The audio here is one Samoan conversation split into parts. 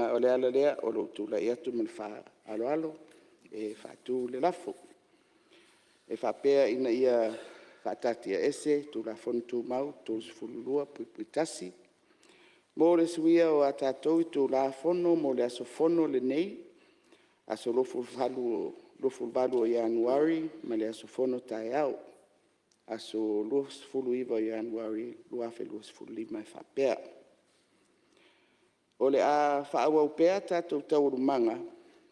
Ma o le ala lea o lou tulai atu ma le faaaloalo e faatu le lafo, E faapea, Ina ia faataatiaese Tulafono Tumau 32(1) mo le suia o a tatou itula Fono mo le aso Fono lenei, aso 28 Ianuari ma le aso Fono taeao, aso 29 Ianuari 2025 e faapea; O le a faaauau pea a tatou Taualumaga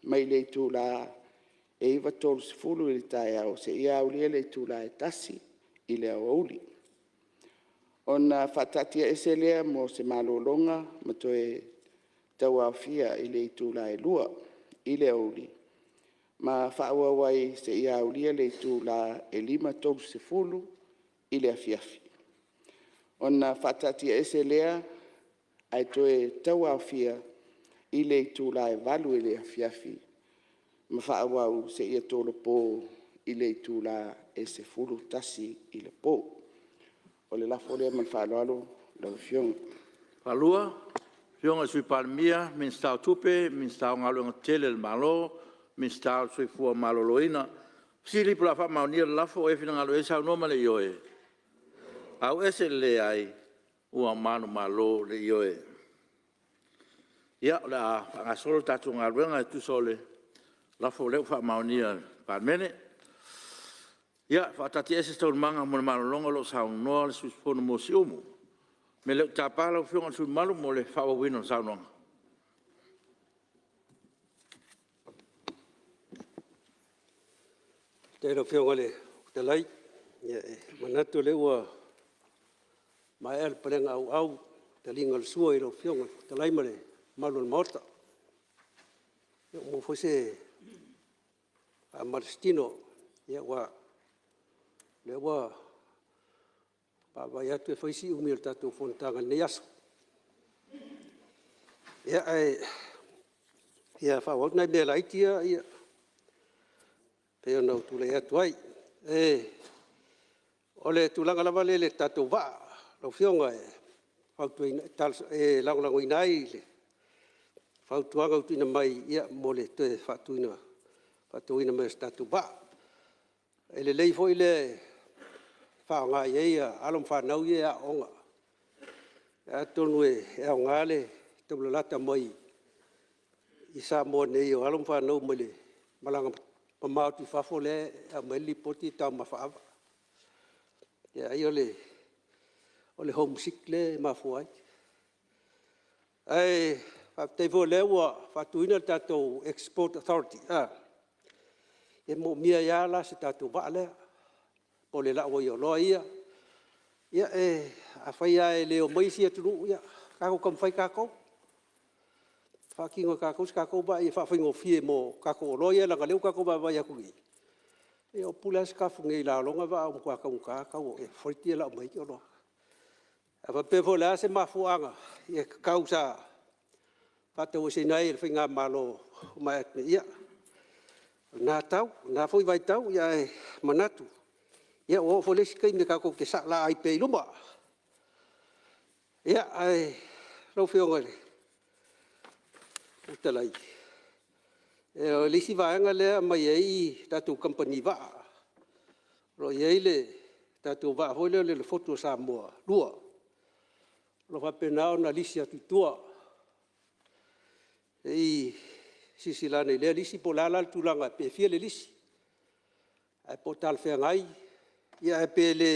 mai le itula e 9:30 i le taeao seia aulia le itula e 1:00 i le aoauli, ona faataatiaese lea mo se malologa ma toe tauaofia i le itula e 2:00 i le aoauli ma faaauau ai seia aulia le itula e 5:30 i le afiafi. Ona faataatiaese lea ae toe tauaofia i le itula e 8:00 i le afiafi ma faaauau seia tolopo i le itula e 11:00 i le po. O le lafo lea ma le faaaloalo lau Afioga. Lau Afioga i le Sui Palemia, Minisita o Tupe, Minisita o Galuega Tetele a le Malo, Minisita o le Soifua Maloloina. O le a faamaonia le lafo. O ai e finagalo i ai saunoa ma le ioe. Ua manumalo le Ioe. Ia, o le a faagasolo le tatou galuega e tusa o le lafo lea ua faamaonia e le Palemene. Ia, e faataatiaese Taualumaga mo le malologa o lo o saunoa le sui usufono mo Siumu. O le mea lea ou te tapa lau Afioga i le sui usufono mamalu mo le faaauauina o le saunoaga. Faafetai i lau Afioga i le Fofoga Fetalai. Ia e manatu o lea ua maea le palega auau le taliga o le sua i lau Afioga i le Fofoga Fetalai ma le mamalu o le Maota. Ua maua foi se faamalositino aua o lea ua vaavaai atu e fai si umi o le tatou fonotaga i lenei aso. Ia, ae fia faaauau nai mea laiti ia pei ona ou tulai atu ai. O le tulaga lava lea i le tatou vaa lau Afioga e lagolagoina ai le fautuaga ua tuuina mai mo le toe faatauina mai o se tatou vaa. E lelei foi le faaaoga i ai alo ma fanau ia e aooga. Atonu e aoga le taulalata mai i Samoa nei o alo ma fanau mai le malaga mamao atu i fafo lea e aumai ai le lipoti e taumafa ava. Ia ai o le homesick lea e mafua ai. Ae faafetai foi o lea ua faatuina le tatou Export Authority, e moomia ai lava la se tatou vaa lea mo le lau ai o oloa ia. Ia afai lava e le omai isi atunuu, ia tatou taumafai tatou, faatino e tatou se tatou vaa ia faafaigofie mo tatou oloa ia leaga o lea ua tatou vaavaai atu nei, ia ua pule lava Sitafune i laloga vaa ua matua taugata le tau o freight ia e lau mai ai oloa. A faapea foi o le a se mafuaaga tatau sa faataueseina ai e le faigamalo ua mavae atu nei, ia o lena foi vaitau, ae manatu ua oo foi le isi taimi tatou te saolaa ai pea i luma. Ia, ae lau Afioga i le Fofoga Fetalai, o le isi vaega lea e aumai ai tatou kamupani vaa. O lo o i ai le tatou vaa foi lea o le Fotu o Samoa 2 o lo o faapena ona lisi atu i tua. Se i silasila ane i lea lisi po o le a la le tulaga pe fia le lisi ae po o talafeagai, ae pe le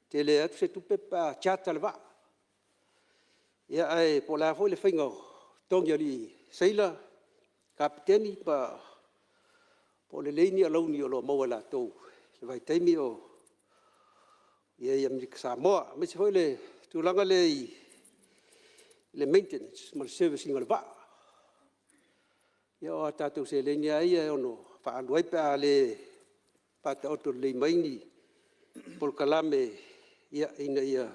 tele atu se tupe pe a charter le vaa. Ia ae po o le a foi le faiga o totogi o alii seila, kapeteni po o lelei ni alauni o lo o maua e latou i le vaitaimi o i ai i Amerika Samoa. Aemaise foi o le tulaga lea i le maintenance ma le service ina o le vaa. Ia o a tatou seleni lava ia e ono faaalu ai pe a le faataoto lelei mai ni polokalame ina ia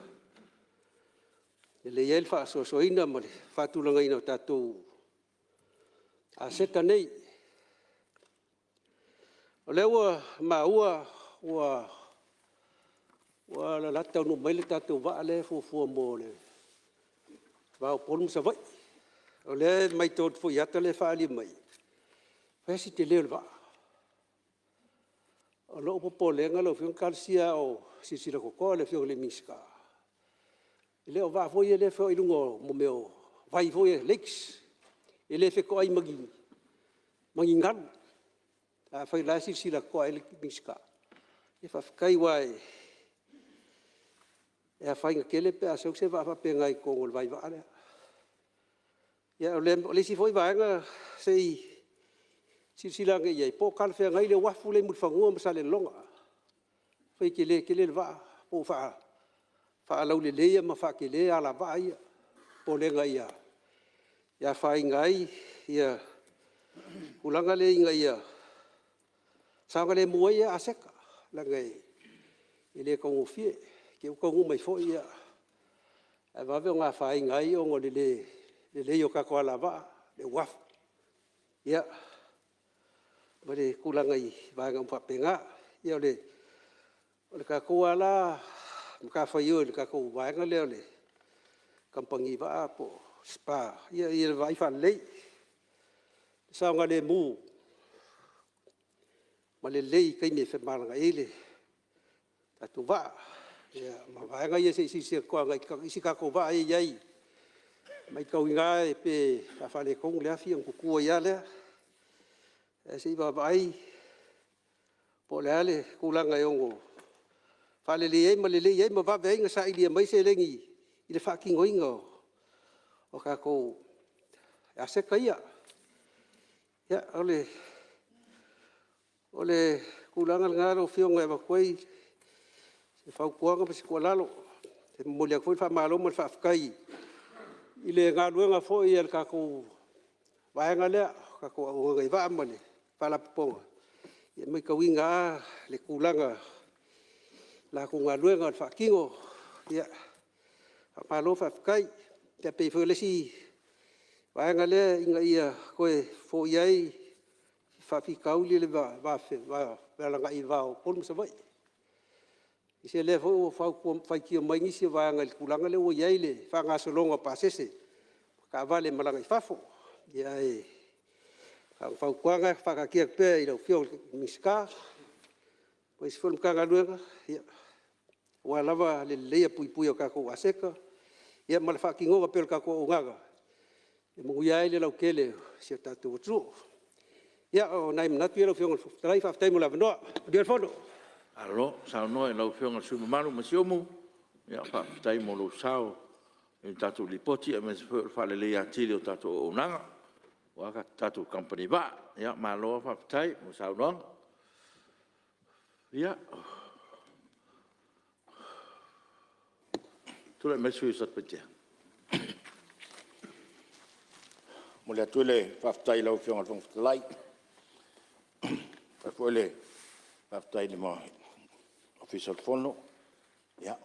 lelei ai le faasoasoaina ma le faatulagaina o tatou aseta nei. O lea ua maua ua lalata taunuu mai le tatou vaa lea e fuafua mo le va o Upolu ma Savaii. O lea e matau atu foi i ata ia e faaalia mai, e fai lava si tele o le vaa. O lou popolega lau Afioga, talosia lava o silasila totoa le Afioga i le Minisita, e le o vaa foi ia e feoai i luga o vai foi ia lakes, e le fetoai ma ni galu. Afai o la e silasila totoa i ai le Minisita, ia faafetai aua e afaina tele pe a sau se vaa faapena i totonu o le vaivaa lea. Ia o le isi foi vaega se i silasila ane i ai, po o talafeagai le uafu lea i Mulifanua ma Salelologa. Afai e tele tele le vaa, po o faalauleleia ma faatele alavaa ia. O le popolega ia afaina ai le tulaga lea ina ia saogalemu ai aseta, leaga e le taugofie. I te i ua taunuu mai foi ae vave ona afaina ai ona o le le lelei o tatou alavaa, le uafu, ia ma le tulaga i vaega uma faapena. Ia o le tatou lava la matafaioi i le tatou vaega lea o le kamupani vaa po o le SPA, ia le vaai faalelei, saogalemu ma lelei i taimi e femalagaai ai le tatou vaa. Ma vaega ia se i silasila totoa i isi tatou vaa ia e i ai, e matauina lava pe a faaletonu le afi ona tutu ai lava lea. Ae se i vaavaai po o le a le tulaga e ono faaleleia ai ma lelei ai ma vave ai ona sailia mai seleni i le faatinoina o tatou aseta ia. Ia, o le tulaga lena lau Afioga e avatu ai se fautuaga ma se tuualalo. E momoli atu foi le faamalo ma le faafetai i le galuega foi a le tatou vaega lea, le tatou auaunaga i vaa ma le Faalapotopotoga, ia e matauina lava le tulaga o le latou galuega o faatino. Faamalo faafetai. Ia pei foi o le isi vaega lea ina ia toe foia ai faafitauli o le femalagaai i le va o Upolu ma Savaii. O lea foi ua faitio mai nisi o vaega i le tulaga lea ua i ai le faagasologa o pasese o taavale e malaga i fafo. Ae na o fautuaga e faataatia atu pea i lau Afioga i le Minisita aemaise foi le Matagaluega aua lava le lelei puipuia o tatou aseta ma le faatinoga pea o le tatou auaunaga e manuia ai le lautele o si o tatou atunuu. Ia o nai manatu ia lau Afioga i le Fofoga Fetalai, faafetai mo le avanoa. Manuia le fono. Malo saunoa i lau Afioga i le sui usufono mamalu mai Siumu. Faafetai mo lou sao i le tatou Lipoti aemaise foi o le faaleleia atili o tatou auaunaga aua tatou kamupani vaa. Malo lava faafetai mo le saunoaga. Ia, tulai mai le sui usufono mo Satupaitea. E momoli atu le faafetai i lau Afioga i le Fofoga Fetalai, faapea foi le faafetai i le Ofisa o le Fono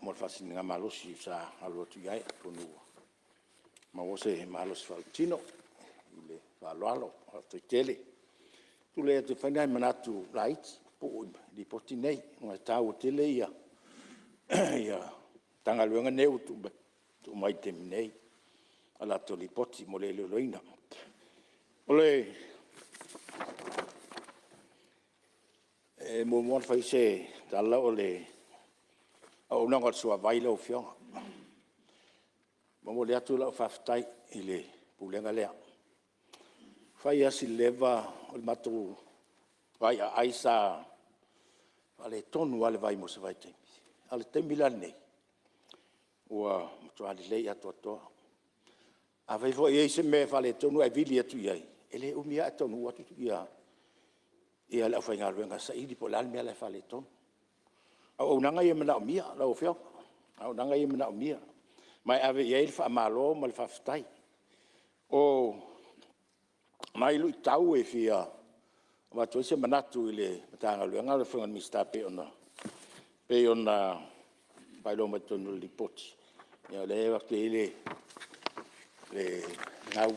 mo le faasiligamalosi sa alo atu i ai, atonu ua maua se malosi faaletino ma le faaaloalo, faafetai tele. E tulai atu e fai nai manatu laiti pupuu i le Lipoti lenei, ona e taua tele Matagaluega nei ua tuu mai i le taimi nei a latou Lipoti mo le iloiloina. E muamua ona fai se tala o le auaunaga a le Suavai lau Afioga. E momoli atu lau faafetai i le Pulega lea. E fai lava si leva o le matou vaiaai sa faaletonu lava le vai mo se vaitaimi, a o le taimi la lenei, ua matua lelei atoatoa. Afai foi e i ai se mea e faaletonu ae vili atu i ai, e le umi lava ae taunuu atu le aufaigaluega e saili po o le a le mea la e faaletonu. O auaunaga ia e manaomia lau Afioga, o auaunaga ia e manaomia, ma e ave i ai le faamalo ma le faafetai. O nai luitau e fia avatu ai se manatu i le Matagaluega lau Afioga i le Minisita pei ona faailoa mai totonu o le Lipoti, ia o lea e avatu i ai le gau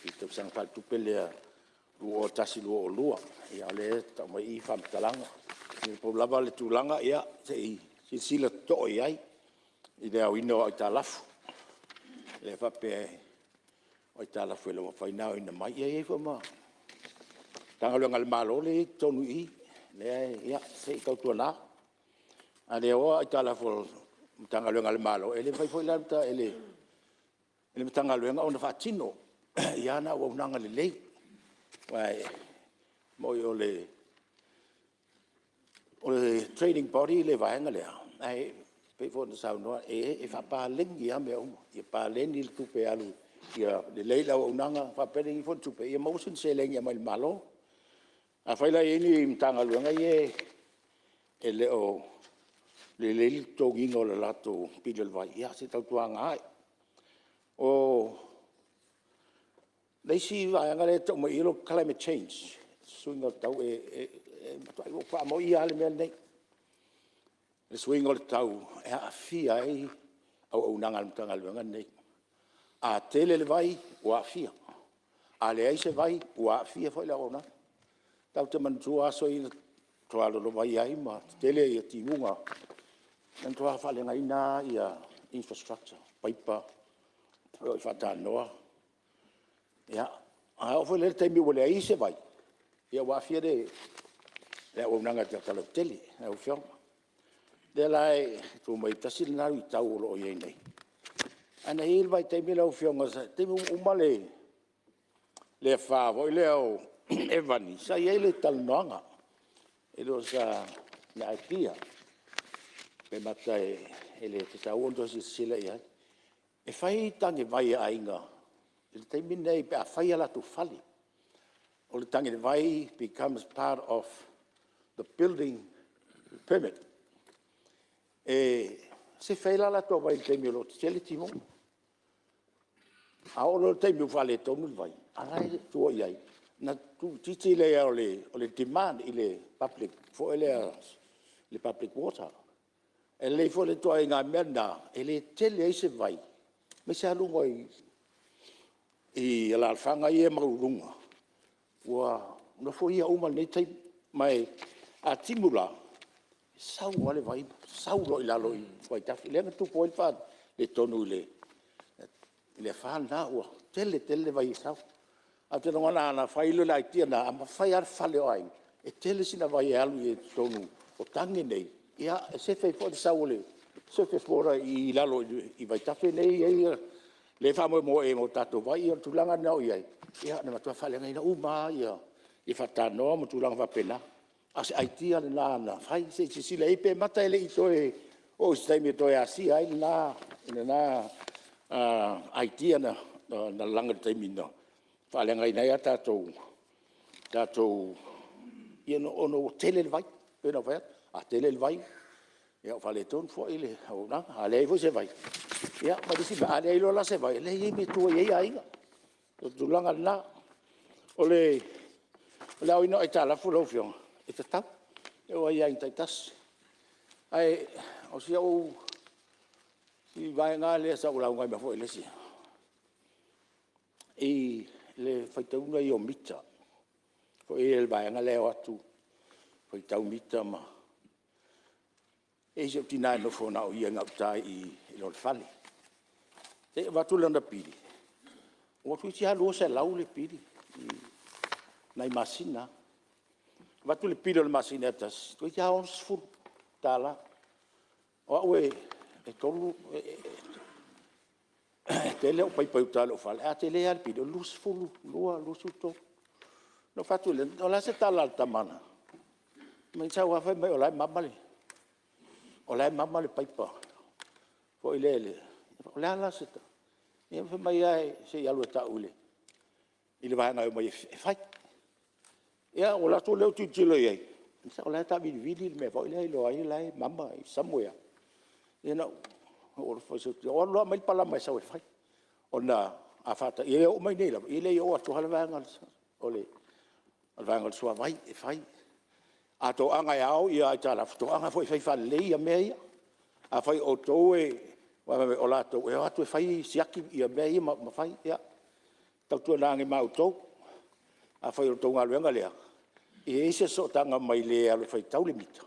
i le tausaga faaletupe lea 2021/2022, ia o lea e tau mai i i faamatalaga. Na pau lava le tulaga, se i silasila totoa i ai i le aoina o aitalafu, lea e faapea aitalafu e le o mafai ona aoina mai. Ia e i ai foi ma Matagaluega a le Malo lea e i ai i totonu i i, ia se i tautuana, a le o aitalafu a Matagaluega a le Malo, e le mafai foi la e le Matagaluega ona faatino ia ana auaunaga lelei. Aua e moni o le trading body le vaega lea, ae pei foi ona saunoa e faapaleni lava mea uma, ia paleni le tupe alu ia lelei le auaunaga, faapaleni foi le tupe ia maua sina seleni e aumai i le Malo. Afai la e i ai ni Matagaluega ia e le o lelei le totogiina o le latou pili o le vai, ia se i tautuana ane. O le isi vaega lea e tau mai i i o le climate change, suiga o le tau. E matuai ou faamaoia lava le mea lenei, le suiga o le tau e aafia ai auaunaga a le Matagaluega lenei. A tele le vai ua aafia, a leai se vai, ua aafia foi le auaunaga. E tatou te manatua aso ia na matua lolovaia ai ma tetele timuga, na matua faaleagaina lava infrastructure, paipa e faatanoa. A oo foi la i le taimi ua leai se vai, ia ua aafia le auaunaga i le tatou aualatele lau Afioga. O lea la e tu mai ai, tasi lena luitau o lo o i ai nei, ae na i ai le vaitaimi lau Afioga, le taimi ua uma le afa foi lea o Evan, sa i ai le talanoaga, e le o se idea pe mata e le tatau ona toe silasila i ai, e fai tanevai a aiga i le taimi lenei pe a fai o latou fale. O le tanevai becomes part of the building permit. E sefe ai la latou vai i le taimi o lo o tetele timuga. A oo loa i le taimi ua faaletonu le vai, a la e tua i ai, ona tuuitiiti lea o le demand i le public foi lea i le public water. E lelei foi le ituaiga mea lena, e le tele ai se vai, aemaise lava luga i alaalafaga ia e maualuluga, ua nofoia uma i lenei taimi. Ma a timu la, e sau lava le vai sau loa i lalo i vaitafe. Lea na tupu ai le faaletonu i le afa lena, ua tele tele le vai e sau. Ae ou te lagona ana fai loa le aitia lena, a fai lava le fale o aiga, e tele sina vai e alu i totonu o tane nei, e sefe ai foi le sau o le surface water i lalo i vaitafe lea e faamoemoe i ai mo tatou vai. O le tulaga lena ua i ai, na matua faaleagaina uma lava faatanoa ma tulaga faapena. A o se aitia lena na fai, se i silasila i ai pe mata e le i toe oo i se taimi e toe asia ai lena aitia na lalaga i le taimi na faaleagaina ai a tatou ona ua tele le vai. E pei ona ou fai atu, a tele le vai, ua faaletonu foi le auaunaga, a leai foi se vai, ia ma le isi mea, a leai loa la se vai, e leai ma ni mea e tua i ai aiga. O le tulaga lena. O le aoina o aitalafu lau Afioga, e tatau, e oo lava i aiga taitasi. Ae o si vaega lava lea sa ou lauga ai foi i le isi i le faitauga ia o mita, foi lea i le vaega lea e o atu faitau mita ma… E i ai si ou tina e nofo na o ia i gauta i lona fale. Se i avatu lana pili, ua toeitiiti lava $200 le pili i nai masina lava. Avatu le pili o le masina e tasi, toeitiiti lava $60. O au e tele au paipa i uta i lou fale, ae a tele lava le pili, o le $22, $23. Ona ou fai atu lea, o le a se tala a le tama na? Fai mai na sau lava fai mai o la e mama le paipa foi lele. O le a la se tala? Ia fai mai lava se i alu e tau i le vaega e omai e fai. Ia ou alu atu lea ou tilotilo i ai, o la e tavilivili le mea foi lea e iloa ai o la e mama somewhere. Ia na ou alofa i si ou tina, ou alu loa aumai le palama e sau e fai, ona a faataitai, e oo mai nei lava, e le i oo atu lava le vaega o le suavai e fai. A toaga e ao aitalafu, toaga foi e fai faalelei mea ia. Afai o outou o latou e o atu e fai siaki mea ia ma fai, ia tautuana ane ma outou. Afai o le tou galuega lea, ia i ai se sootaga mai le e alu e faitau le mita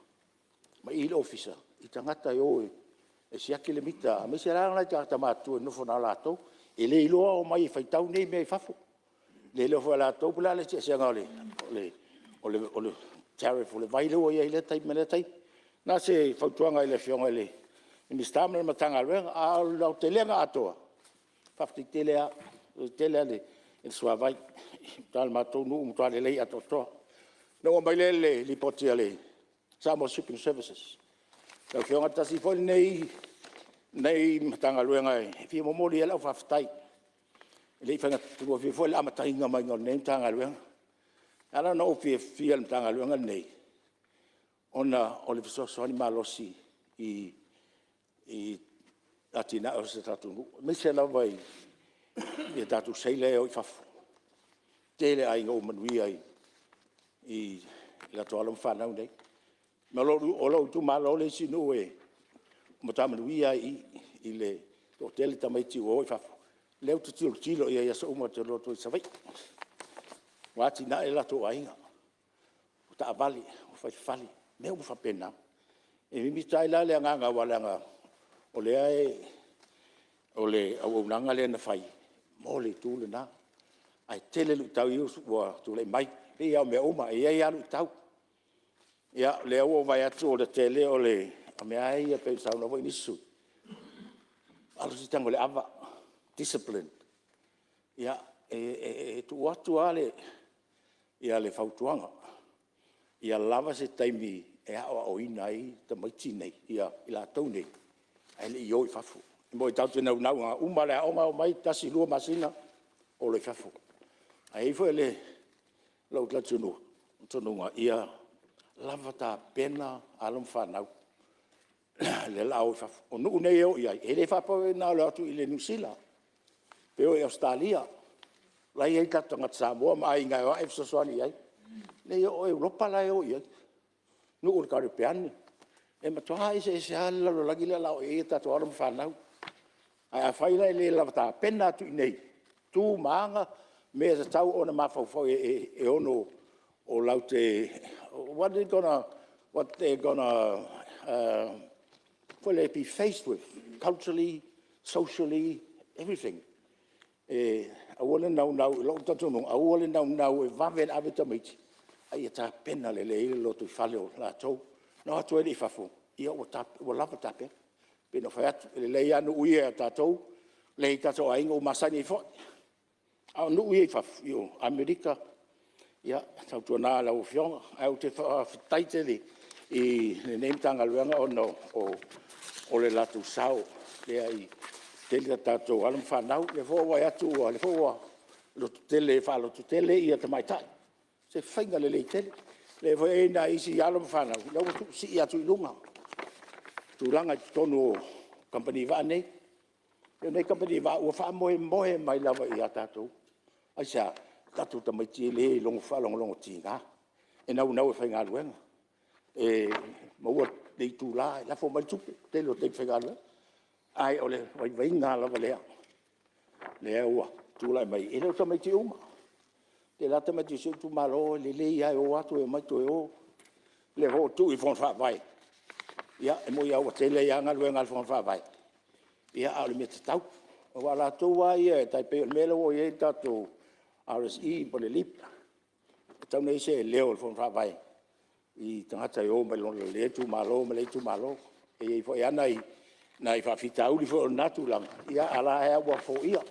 mai i i le ofisa i tagata e o e siaki le mita, aemaise lava nai tagata matutua e nofo na o latou. E le iloa omai e faitau nei mea i fafo. E le iloa foi e latou po o le a le eseesega o le tariff o le vai lea ua i ai i lea taimi ma lea taimi. Na o se fautuaga i le Afioga i le Minisita ma le Matagaluega, a o le aotelega atoa, faafetai tele lava, faafetai tele lava i le suavai. O le matou nuu ua matua lelei atoatoa. Ona ou oo mai lea i le Lipoti a le Samoa Shipping Services. Lau Afioga tasi foi lenei Matagaluega e fia momoli ai lau faafetai. E le i faigofie foi le amataina mai o lenei Matagaluega. E ala ona ou fiafia i le Matagaluega lenei, ona o le fesoasoani malosi i atinae o si o tatou atunuu, aemaise lava i a tatou seila ia e o i fafo. E tele aiga ua manuia i latou alo ma fanau nei. Ma o lou itumalo le isi nuu e matua manuia ai i i i le toatele o tamaiti ua o i fafo. O lea ou te tilotilo i ai i aso uma ou te alu atu ai i Savaii, ua atinae o latou aiga, o taavale, o fale, mea uma faapena. E mimita ai la le agaga aua leaga o lea o le auaunaga lea na fai mo le itu lena, ae tele luitau ia ua tulai mai. E pei lava o mea uma, e i ai lava luitau. Ia o lea ua ou vaai atu o le tele o mea lava ia pei ona saunoa foi nisi sui usufono, alu se i tago i le ava, discipline. Ia e tuu atu lava le fautuaga, ia lava se taimi e aoaoina ai tamaiti nei, i latou nei ae le i o i fafo. E moni tatou te naunau a uma le aoga omai 1, 2 masina o loa i fafo. Ae i ai foi lou talitonuga, ia lava tapena alo ma fanau lea o le a o i fafo. O nuu nei e o i ai, e le faapea na o le o atu i Niu Sila pe o i Ausetalia, o la e i ai tatou tagata Samoa ma aiga e o ane fesoasoani i ai. Leai o Europa la e o i ai, nuu o le Karepeane, e matua eseese lava le lalolagi lea o le a o i ai tatou alo ma fanau. Ae afai la e le lava tapena atu i inei, tu ma aga, mea e tatau ona mafaufau e ono latou… what they gonna be faced with culturally, socially, everything. E aua le naunau, i lou talitonuga, aua le naunau e vave ona ave tamaiti, a ia tapena lelei le lotoifale o latou ona o atu ai lea i fafo, ia ua lava tapena. E pei ona ou fai atu, e lelei lava nuu ia a tatou lea e i ai tatou aiga ua masani ai foi, a o nuu ia i fafo, i Amerika, ia tautuana lau Afioga. Ae ou te faafetai tele i lenei Matagaluega ona o le latou sao lea e tele a tatou alo ma fanau. O lea foi ua ou vaai atu o lea foi ua faalototele tamaitai, o se faiga lelei tele. O lea foi e i ai nai isi alo ma fanau o lea ua siisii atu i luga tulaga i totonu o kamupani vaa nei. O nei kamupani vaa ua faamoemoe mai lava ia tatou. Aisea? O tatou tamaiti e le iloga faalogologotiga, e naunau e faigaluega, e maua le itula e lafo mai le tupe i le tele o taimi faigaluega. Ae o le vaivaiga lava lea, lea ua tulai mai, e le o tamaiti uma. E tele lava tamaiti o si ou itumalo e lelei lava e o lava toe omai toe o. O lea foi ua tuu i Fono Faavae, ia e moni lava ua tele ai lava galuega a le Fono Faavae, a o le mea tatau. Aua o latou lava ia e tai pei o le mea lea ua i ai le tatou RSE po o le LEAP, e tatau ona i ai se leo o le Fono Faavae i tagata e o mai lea itumalo ma lea itumalo. E i ai foi lava nai faafitauli foi o lena tulaga, a o la e lava ua foia,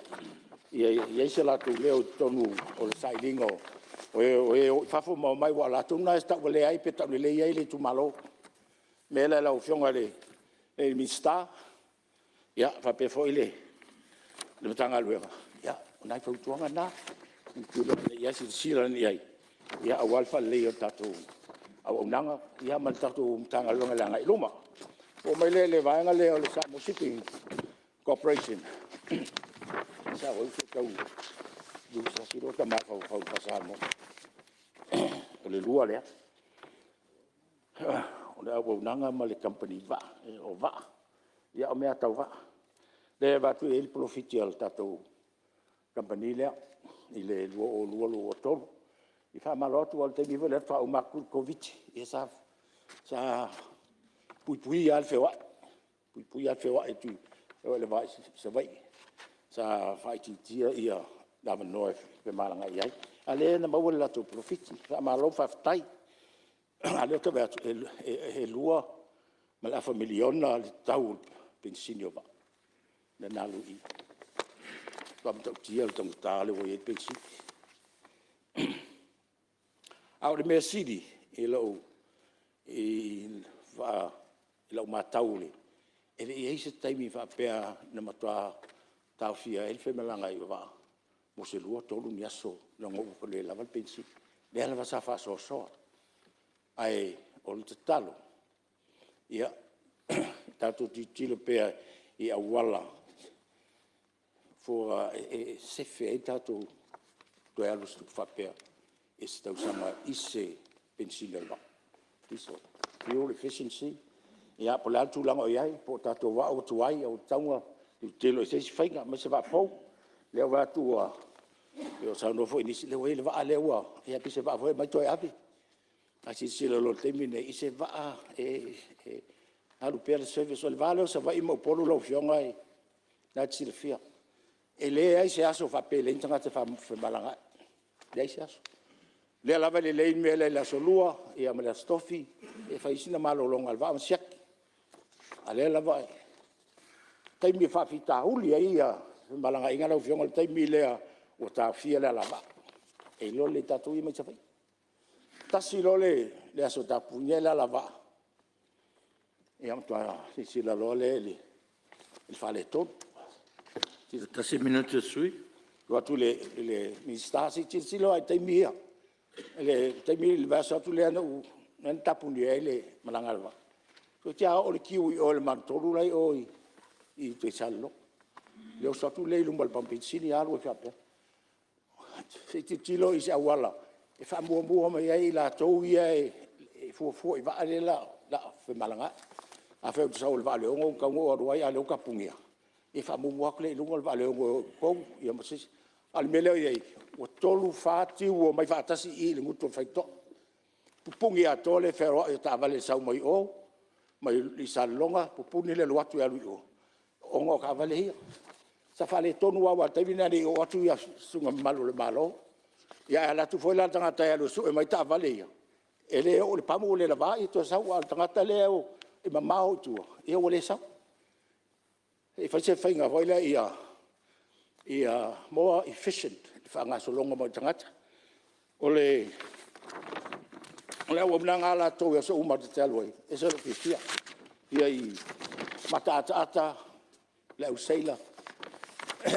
ia i ai so latou leo i totonu o le sailiga o e o i fafo ma omai, aua o latou na e tauvalea ai pe taulelei ai le itumalo. O le mea lea lau Afioga i le Minisita faapea foi le Matagaluega, ia o nai fautuaga na, tilotilo ane i ai silasila ane i ai aua le faaleleia o le tatou auaunaga ma le tatou Matagaluega i le agai i luma. Ona oo mai lea i le vaega lea o le Samoa Shipping Corporation, o le lua lea, o le auaunaga ma le kamupani vaa, o vaa, ia o mea lava tau vaa. Lea e avatu i ai le polofiti a le tatou kamupani lea i le 2022/2023. E faamalo atu aua o le taimi foi lea faatoa uma atu le Koviti-19, ia sa puipuia lava le feoai, puipuia lava le feoai i le va i Savaii. Sa faaitiitia avanoa e femalagaai ai, a o lea na maua le latou polofiti, faamalo faafetai. A o lea ou te vaai atu e $2.5 miliona le tau o le penisini o vaa lea na alu i i. Matua matautia le taugata lea ua i ai le penisini. A o le mea sili i lau matau e le i i ai se taimi faapea na matua taofia ai le femalagaai o vaa mo se 2, 3 ni aso leaga ua le lava le penisini. O lea lava sa faasoasoa. Ae o le tatalo, ia tatou tilotilo pea i auala e sefe ai tatou toe alu o se tupe faapea i se tausaga i se penisini a le vaa, diesel, fuel efficiency, ia po o le a le tulaga o i ai, po o tatou vaa ua tuai ae ua tatau ona tilotilo i se isi faiga, aumai se vaa fou. O lea ua vaai atu ua pei ona saunoa foi nisi, o lea ua i ai le vaa lea ua pei se vaa foi lea e aumai toe ave. Ae silasila loa i le taimi lenei i se vaa e alu pea le service. O le va lea o Savaii ma Upolu lau Afioga o lena e te silafia, e leai se aso faapea e leai ni tagata e femalagaai, leai se aso. O lea lava e lelei le mea lea i le aso Lua ma le aso Tofi e fai ai sina malologa a le vaa ma siaki. A o lea lava e… o le taimi e faafitauli ai femalagaaiga lau Afioga, o le taimi lea ua taofia le alavaa e iloa lelei e tatou ia mai Savaii. Tasi loa le aso e tapunia ai le alavaa, ia matua silasila loa lea i le faaletonu. Toe tasi le minute o le sui usufono. Tuu atu i le Minisita, se i tilotilo lava i le taimi ia, i le vaiaso atu lea na tapunia ai le malaga a le vaa, toeitiiti lava oo le queue i o i le magatolu la e i o i tai i Salelologa, i le oso atu lea i luma o le pamu penisini alu ai faapea. Se i tilotilo i se auala e faamuamua mai ai i latou ia e fuafua i vaa ia o le a femalagaai. Afai ou te sau i le vaa i le 6:00 e tatau ona ou alu ai, a o lea ua tapunia, ia faamuamua atu lea i luma le vaa i le 6:00 e o i Upolu ma se isi. A o le mea lea e i ai, ua 3, 4 tiu ua omai faatasi i i i le gutu o le faitotoa, pupuni atoa le feoai o taavale i le sau mai o i Salelologa, pupuni le alu atu i o ona o taavale ia. Sa faaletonu lava aua o le taimi lenei a le i oo atu susuga mamalu a le Malo. Ae alu atu foi la le tagata e alu e sue mai taavale ia, e le oo i le pamu ua le lava toe sau, a o le tagata lea e mamao i tua, ia ua le sau. Se i fai se faiga foi lea ia more efficient le faagasologa mai o tagata. O le auaunaga lava latou i aso uma ta te alu ai, e ese lou fiafia i mataataata le au seila,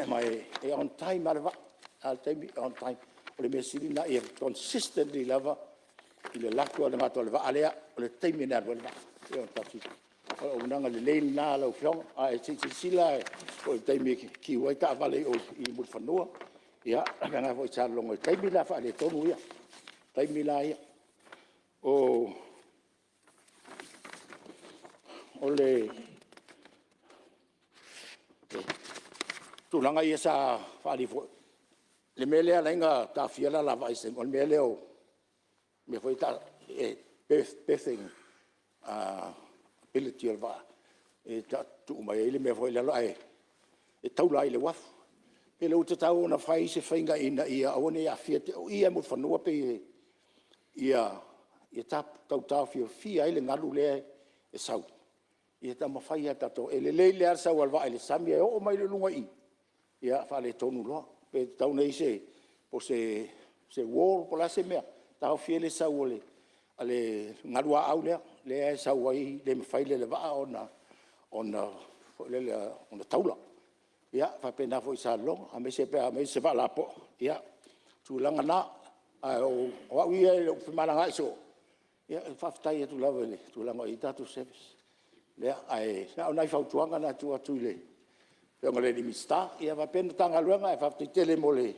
ma e on time lava le vaa. A o le taimi e on time. O le mea sili lena ia consistently lava i le alu atu o le vaa lea, o le taimi e alu ai le vaa. O le auaunaga lelei lena lau Afioga, ae se i silasila foi i le taimi e queue ai taavale i o i Mulifanua, ia faapena foi i Salelologa i taimi la faaletonu ia, taimi la ia. O le tulaga ia sa faaalia foi, le mea lea e ala ai ona taofia le alavaa i isi taimi, o le mea lea o mea foi ia e tau o berthing ability o le vaa, e tuu mai ai le mea foi lea e taula ai i le uafu. Pe le ua tatau ona fai se faiga ina ia aua ne i aafia, o i lava i Mulifanua pei ia tau taofiofia ai le galu lea e sau, ia taumafai lava tatou… E lelei lava le sau a le vaa i le sami ae oo mai loa i luga i i, ia faaletonu loa. Pe tatau ona i ai po o se wall po o le a se mea e taofi ai le sau a le galuaau lea e sau ai le mafai e le vaa ona taula. Ia e faapena foi i Salelologa, aemaise pe a omai se vaa lapoa, ia o tulaga na. Ae o au ia i lou femalagaai soo, ia e faafetai atu lava i le tulaga o i ai tatou service. Ae na o nai fautuaga na e tuu atu i le Afioga i le Minisita faapea le Matagaluega, ae faafetai tele mo le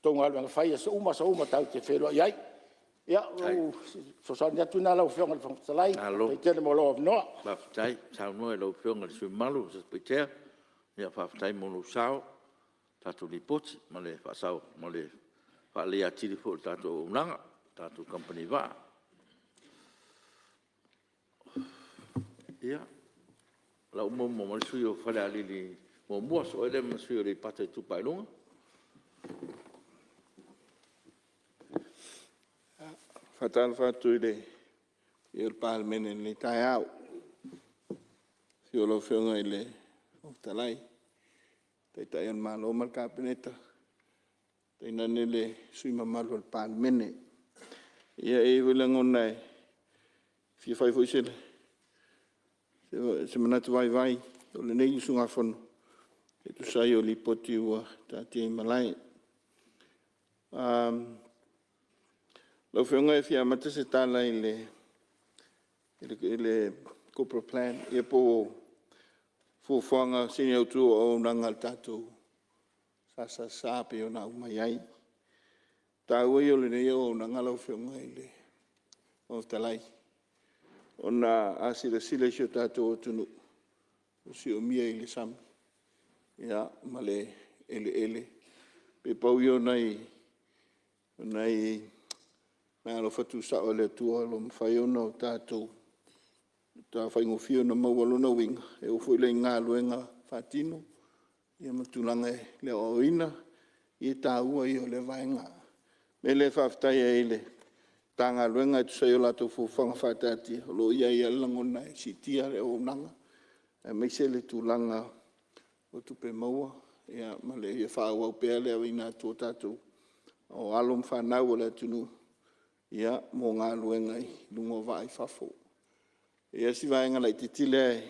tou galuega fai i aso uma aso uma tatou te feiloai ai. Ia o lou fesoasoani atu lena lau Afioga i le Fofoga Fetalai, faafetai tele mo lou avanoa. Malo faafetai saunoa i lau Afioga i le sui usufono mamalu mo Satupaitea. Faafetai mo lou sao i le tatou Lipoti ma le faaleleia atili foi o le tatou auaunaga le tatou kamupani vaa. Ia, o la e ua muamua mai le sui usufono mo Falealili muamua. Sosoo ai lea ma le sui usufono mo Aleipata Itupa i Luga. E faatalofa atu i le paia o le Palemene i lenei taeao. I le afio o lau Afioga i le Fofoga Fetalai, Taitai o le Malo ma le Kapeneta, tainane le sui usufono mamalu o le Palemene. E i ai foi le lagona e fia fai foi se manatu vaivai o lenei usugafono e tusa ai o lipoti ua taatia i malae. Lau Afioga e fia amata se tala i le Corporate Plan po o fuafuaga sini autu o auaunaga a le tatou SSS e pei ona aumai ai. O le taua ia o lenei auaunaga lau Afioga i le Fofoga Fetalai, ona a silasila i si o tatou atunuu, ua siomia i le sami ma le eleele, e pau ia o nai meaalofa tuusao a le Atua o lo o mafai ona tatou faigofie ona maua. O lona uiga, e oo foi la i galuega faatino ma tulaga i le aoaoina, ia o le taua ia o lea vaega. O le mea lea e faafetai ai i le Matagaluega e tusa ai o latou fuafuaga faataatia, o lo o i ai lava le lagona e siitia le auaunaga aemaise le tulaga o tupe maua ma ia faaauau pea le auina atu o tatou alo ma fanau a le atunuu mo galuega i luga o vaa i fafo. E i ai si vaega laitiiti lea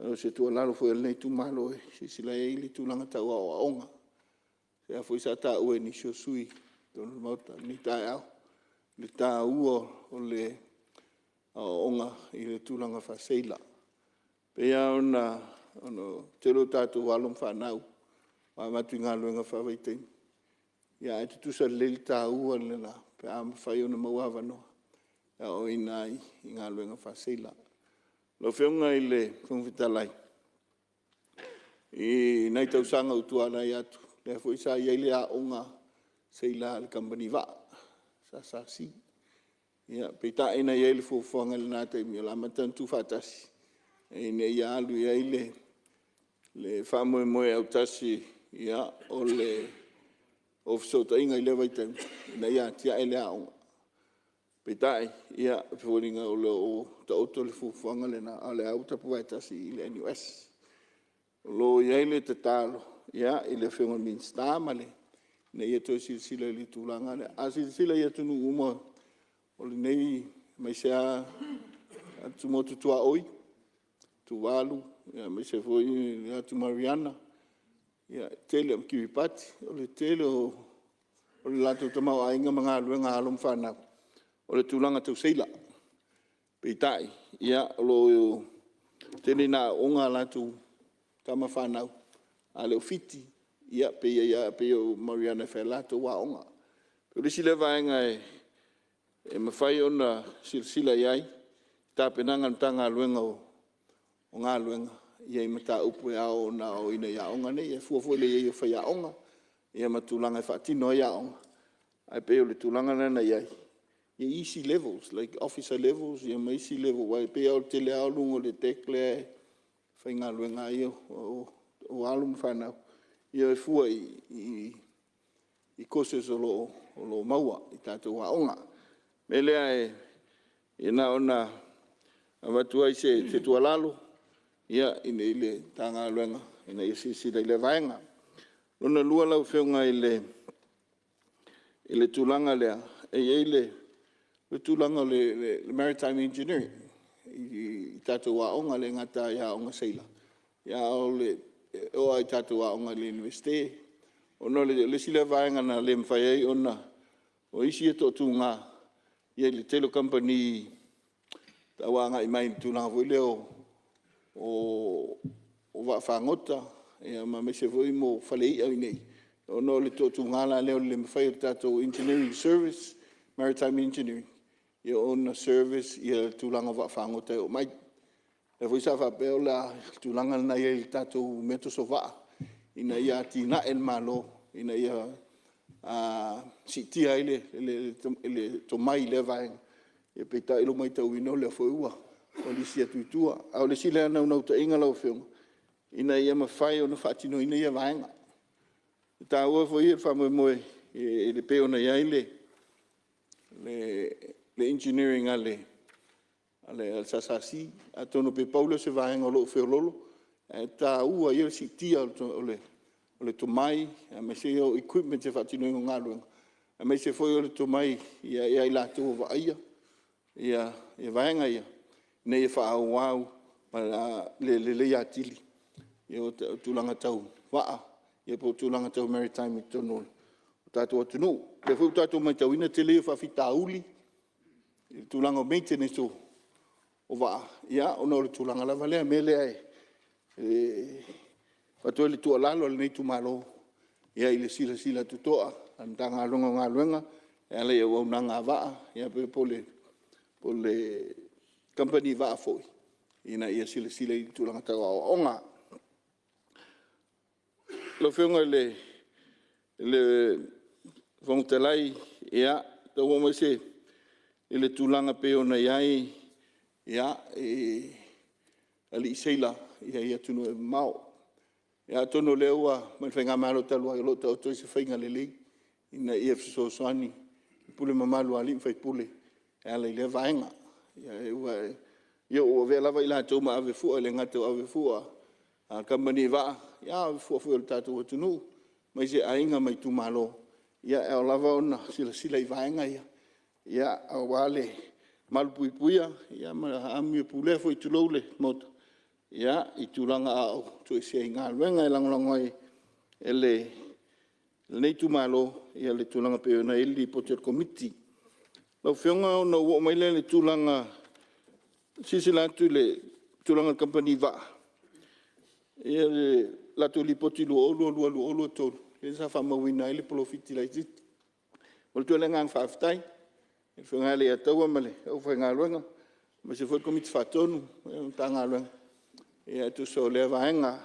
o se tuualalo foi a lenei itumalo e silasila i ai i le tulaga tau aoaoga, lea foi sa taua e nisi o sui usufono o le Maota i lenei taeao, le taua o le aoaoga i le tulaga faa-seila. E pei lava o le tele o tatou alo ma fanau ua avatu i galuega faavaitaimi, ae tutusa lelei le taua lena pe a mafai ona maua avanoa e aoaoina ai i galuega faa-seila. Lau Afioga i le Fofoga Fetalai, i nai tausaga ua tuanai atu, lea foi sa i ai le aoga seila a le Kamupani Vaa le SLC. Peitai na i ai le fuafuaga i lena taimi o le a amata ona tuufaatasi ina ia alu i ai le faamoemoe autasi o Fesootaiga i lea vaitaimi ina ia atiae lea aoga. Peitai, e foliga o lo o taoto le fuafuaga lena, a o lea lava ua tapuvae tasi i le NUS. O lo o i ai le tatalo i le Afioga i le Minisita ina ia toe silasila i le tulaga lea. A silasila i atunuu uma o lenei, aemaise lava atumotu tuaoi, Tuvalu, aemaise foi le Atu Mariana, Kiripati, o le tele o le latou tamaoaiga ma galuega a alo ma fanau, o le tulaga tau seila. Peitai, o lo o tele ina aooga a latou tama fanau, a le o Fiti, e pei o Mariana e fai a latou aoga. O le isi lea vaega e mafai ona silasila i ai i tapenaga a le Matagaluega o Galuega i mataupu e ao ona aoaoina i aoga nei, e fua foi i le i ai o faiaoga ma tulaga e faatino ai aoga. Ae pei o le tulaga lena na i ai i isi levels, like Officer levels ma isi levels aua e pei lava o le tele o luga o le deck lea e faigaluega ai alo ma fanau, ia e fua i courses o lo o maua i tatou aoga. O le mea lea e na ona avatu ai se tuualalo i le Matagaluega ina ia silasila i lea vaega. Lona lua lau Afioga i le tulaga lea, e i ai le tulaga o le Maritime Engineering i tatou aoga, e le gata i aoga seila, a o le oo lava i tatou aoga i le Iunivesite. Ona o le isi lea vaega na le mafai ai ona… O isi toatuga i le tele o kamupani tau agai mai i le tulaga foi lea o vaafagota aemaise foi mo fale i'a i inei, ona o le toatuga la lea o le le mafai e le tatou Engineering Service, Maritime Engineering ona service le tulaga o vaafagota e oo mai. O lea foi sa faapea o le tulaga lena e i ai i le tatou metoso vaa ina ia atinae e le Malo ina ia siitia ai le tomai i lea vaega, peitai o lea ua matauina o lea foi ua lisi atu i tua. A o le isi lea naunautaiga lau Afioga, ina ia mafai ona faatinoina ia vaega. E taua foi le faamoemoe e pei ona i ai le engineering a le SLC, atonu pe pau lea o se vaega o lo o feololo ae taua ia o le siitia o le tomai aemaise o equipment e faatinoina ai galuega, aemaise foi o le tomai ia i latou o vaaia ia vaega ia, ina ia faaauau le leleia atili o tulaga tau vaa po o tulaga tau maritime i totonu o le tatou atunuu. O lea foi ua tatou matauina le tele ia o faafitauli i le tulaga o maintenance o vaa ona o le tulaga lava lea. O le mea lea e avatu ai le tuualalo a lenei itumalo i le silasila totoa a le Matagaluega o Galuega e ala i auaunaga a vaa po o le Kamupani Vaa foi ina ia silasila i tulaga tau aoaoga. Lau Afioga i le Fofoga Fetalai, ia ona ou oo mai lea i le tulaga e pei ona i ai alii seila i atunuu e mamao. Ia atonu o lea ua mai le Faigamalo talu ai o lo o taoto ai se faiga lelei ina ia fesoasoani i pule mamalu a alii ma faipule e ala i lea vaega. Ia ua avea lava latou ma avefua, e le gata ua avefua a Kamupani vaa, a o avefua foi a le tatou atunuu aemaise aiga ma itumalo. E ao lava ona silasila i vaega ia aua le malupuipuia ma amio pulea foi tulou le Maota i tulaga a o toesea i galuega. E lagolago ai e lenei Itumalo le tulaga e pei ona i ai le Lipoti a le Komiti. Lau Afioga ona ou oo mai lea i le tulaga, silasila atu i le tulaga o le Kamupani Vaa, i le latou Lipoti 2022/2023 lea sa faamauina ai le polofiti laitiiti. E momoli atu ai le agaga faafetai i le Afioga ia Leiataua ma le aufaigaluega aemaise foi le Komiti Faatonu ma le Matagaluega e tusa o lea vaega.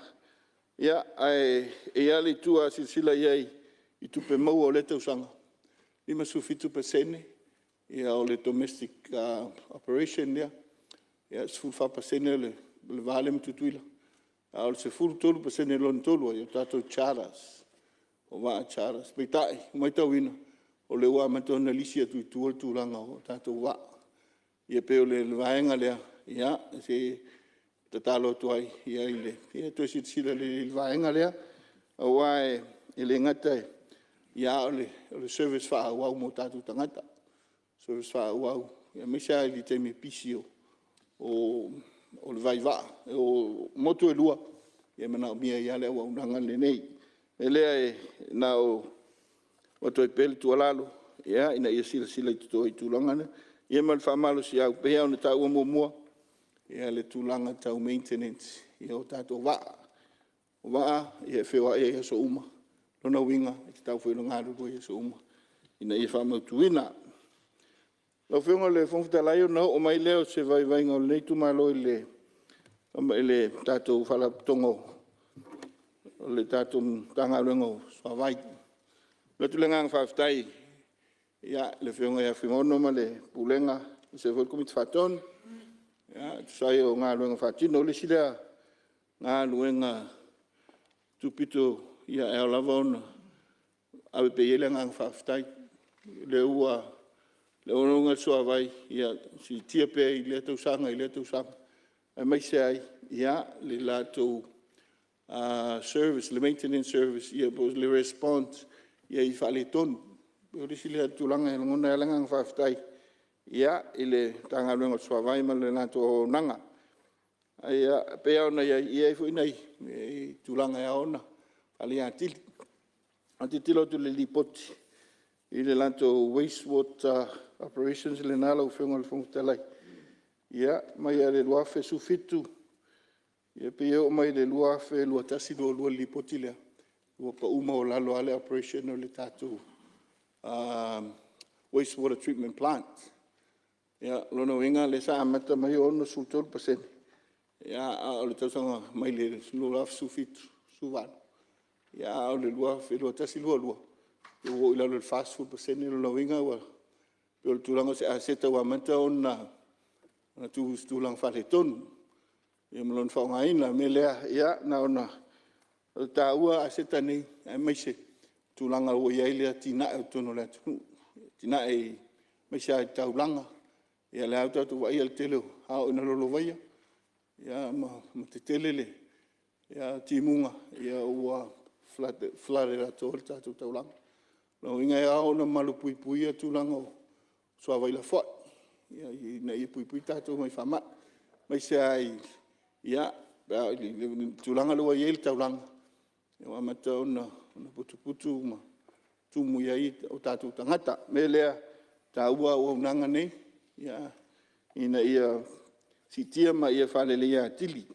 Ae i ai lava le itu a silasila i ai i tupe maua o lea tausaga, e 57% o le domestic operation lea, 14% o le va lea ma Tutuila, a o le 13% lona tolu ai, o tatou charters, o vaa charters. Peitai ua matauina o lea ua amata ona lisi atu i tua le tulaga o tatou vaa. Ia pei o le vaega lea e tatalo atu ai, ia toe silasila lelei i le vaega lea aua e le gata a o le service faaauau mo tatou tagata, service faaauau aemaise lava i le taimi e pisi o le vaivaa o motu e lua e manaomia ai lava le auaunaga lenei. O le mea lea na ona avatu ai pea le tuualalo ina ia silasila totoa i le tulaga lea. Ia ma le faamalosiau e pei lava ona taua muamua le tulaga tau maintenance o tatou vaa. O vaa e feoai ai i aso uma, o lona uiga e tatau foi ona galulue i aso uma ina ia faamautuina. Lau Afioga i le Fofoga Fetalai ona oo mai lea o se vaivaiga o lenei itumalo i le tatou Faalapotopotoga o le tatou Matagaluega o le Suavai. E momoli atu le agaga faafetai i le Afioga ia Fuimaono ma le Pulega aemaise foi le Komiti Faatonu e tusa ai o galuega faatino. O le isi lea galuega pito e ao lava ona ave pea i ai le agaga faafetai, o le auaunaga a le Suavai ia siitia pea i lea tausaga i lea tausaga aemaise ai le latou service, le maintenance service po o le response i faaletonu. O le isi lea tulaga e lagona ai le agaga faafetai i le Matagaluega o le Suavai ma le latou auaunaga. Ae pei lava ona i ai, e i ai foi nai tulaga e ao ona faaleleia atili. A tilotilo atu i le Lipoti i le latou wastewater operations lena lau Afioga i le Fofoga Fetalai, mai lava i le 2017 seia oo mai i le 2021/2022 i le Lipoti lea, ua pau maualalo lava le operation o le tatou wastewater treatment plant. O lona uiga lea sa amata mai e 63% a o le tausaga mai le 2017/2018 a o le 2021/2022 ua oo i lalo i le 40%. O lona uiga e pei o le tulaga o se aseta ua amata ona tu i se tulaga faaletonu. ma lona faaaogaina. O le mea lea, ia na ona taua aseta nei aemaise tulaga ua i ai le atinae o totonu o le atunuu, atinae aemaise lava i le taulaga. Ia lea ua tatou vaaia le tele o… a oo ina lolovaia ma tetele timuga, ua flood atoa le tatou taulaga. O lona uiga e ao ona malupuipuia tulaga o suavai lafoai ina ia puipui tatou mai faamai, aemaise lava i le tulaga lea ua i ai le taulaga, ua amata ona putuputu ma tumu i ai o tatou tagata. O le mea lea e taua auaunaga nei ina ia siitia ma ia faaleleia atili.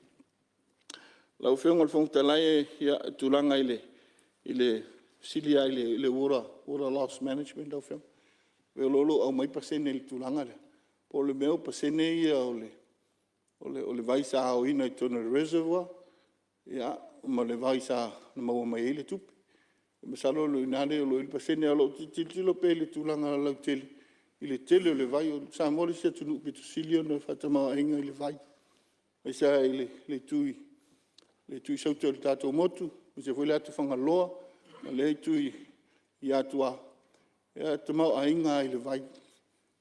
Lau Afioga i le Fofoga Fetalai, o le tulaga i le fesili lava i le water loss management lau Afioga, o lo o aumai pasene i le tulaga lea, po o le mea o pasene ia o le vai sa aoina i totonu o le reservoir ma le vai sa maua mai ai le tupe. Masalo o i ina lea o lo o i ai le pasene, ae o lo o tilotilo pea i le tulaga lautele i le tele o le vai. O Samoa le isi atunuu aupito sili ona faatamaoaiga i le vai, aemaise lava i le itu i Saute o le tatou motu, aemaise foi le atu Fagaloa ma lea itu i Atuā, e tamaoaiga lava i le vai.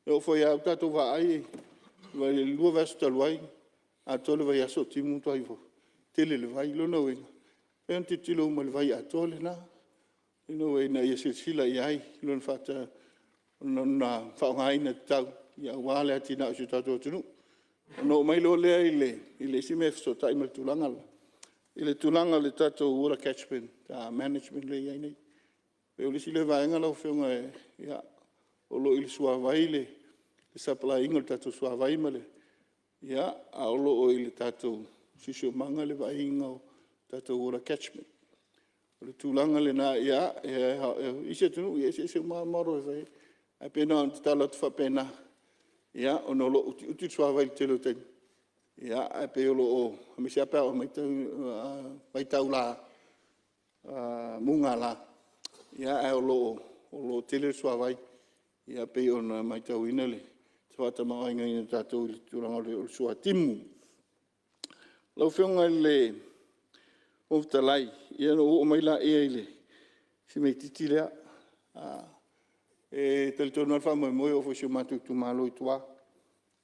E oo foi i le tatou vaai i le 2 vaiaso talu ai, atoa le vaiaso o timu le matua tele o le vai. O lona uiga, e tatau ona tilotilo uma i le vai atoa lena ina ia silasila i ai i lona faaaogaina tatau aua le atinae o si o tatou atunuu. Ona oo mai loa lea i le isi mea e fesootai ma le tulaga lea, i le tulaga o le tatou water catchment management lea e i ai nei. O le isi lea vaega lau Afioga o lo o i le suavai le supply ina o le tatou suavai, a o lo o i le tatou Siosiomaga le vaaiga o tatou water catchment. O le tulaga lena, o isi atunuu e eseese uma lava model e fai ai. Ae pei na ona tatalo atu faapena, ona o lo o utiuti le suavai i le tele o taimi, ae pei o lo o… aemaise lava pe a oo mai vaitau mugala, ae o lo o tele le suavai e pei ona matauina le faatamaoaigaina o tatou i le tulaga o le suatimu. Lau Afioga i le Fofoga Fetalai, ia ona ou oo mai lea i si mea itiiti lea. E talitonu lava le faamoemoe e oo foi i si o matou itumalo i tua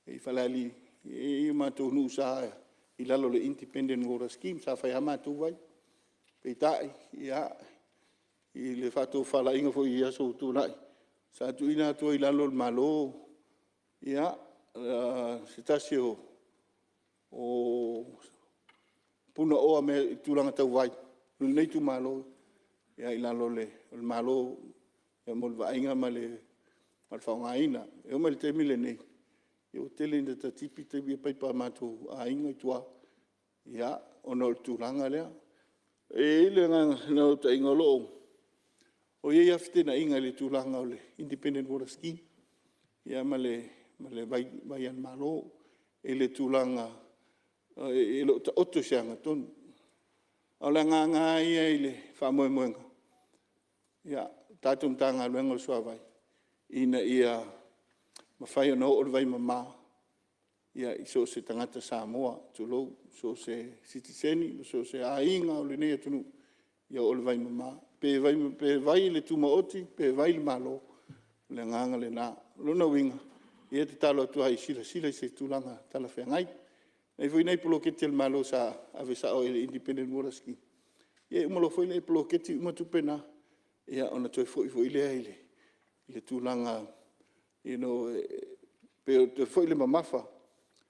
i Falealili, e i ai o matou nuu sa i lalo o le Independent Water Scheme, sa fai lava matou vai. Peitai i le faatofalaiga foi i aso ua tuanai, sa tuuina atu ai i lalo o le Malo se tasi o punaoa i tulaga tau vai o lenei itumalo i lalo o le Malo mo le vaaiga ma le faaaogaina. E oo mai i le taimi lenei, ua tele ina tatipi paipa a o matou aiga i tua ona o le tulaga lea. E i ai le naunautaiga o lo o i ai lava feteenaiga i le tulaga o le Independent Water Scheme ma le vai a le Malo i le tulaga e le o taoto i se amiotonu. A o le agaga lava ia i le faamoemoega, le tatou Matagaluega o le Suavai, ina ia mafai ona oo le vaimama i so o se tagata Samoa, tulou, so o se sitiseni, so o se aiga o lenei atunuu, ia oo le vaimama. Pe vai i le tumaoti pe vai i le Malo, o le agaga lena. O lona uiga, ia e tatalo atu ai, silasila i se tulaga talafeagai. E i ai foi nai poloketi a le Malo sa ave sao i le Independent Water Scheme, ia e uma loa foi poloketi uma tupe na, ia ona toe foi foi lea i le tulaga you know e toe foi le mamafa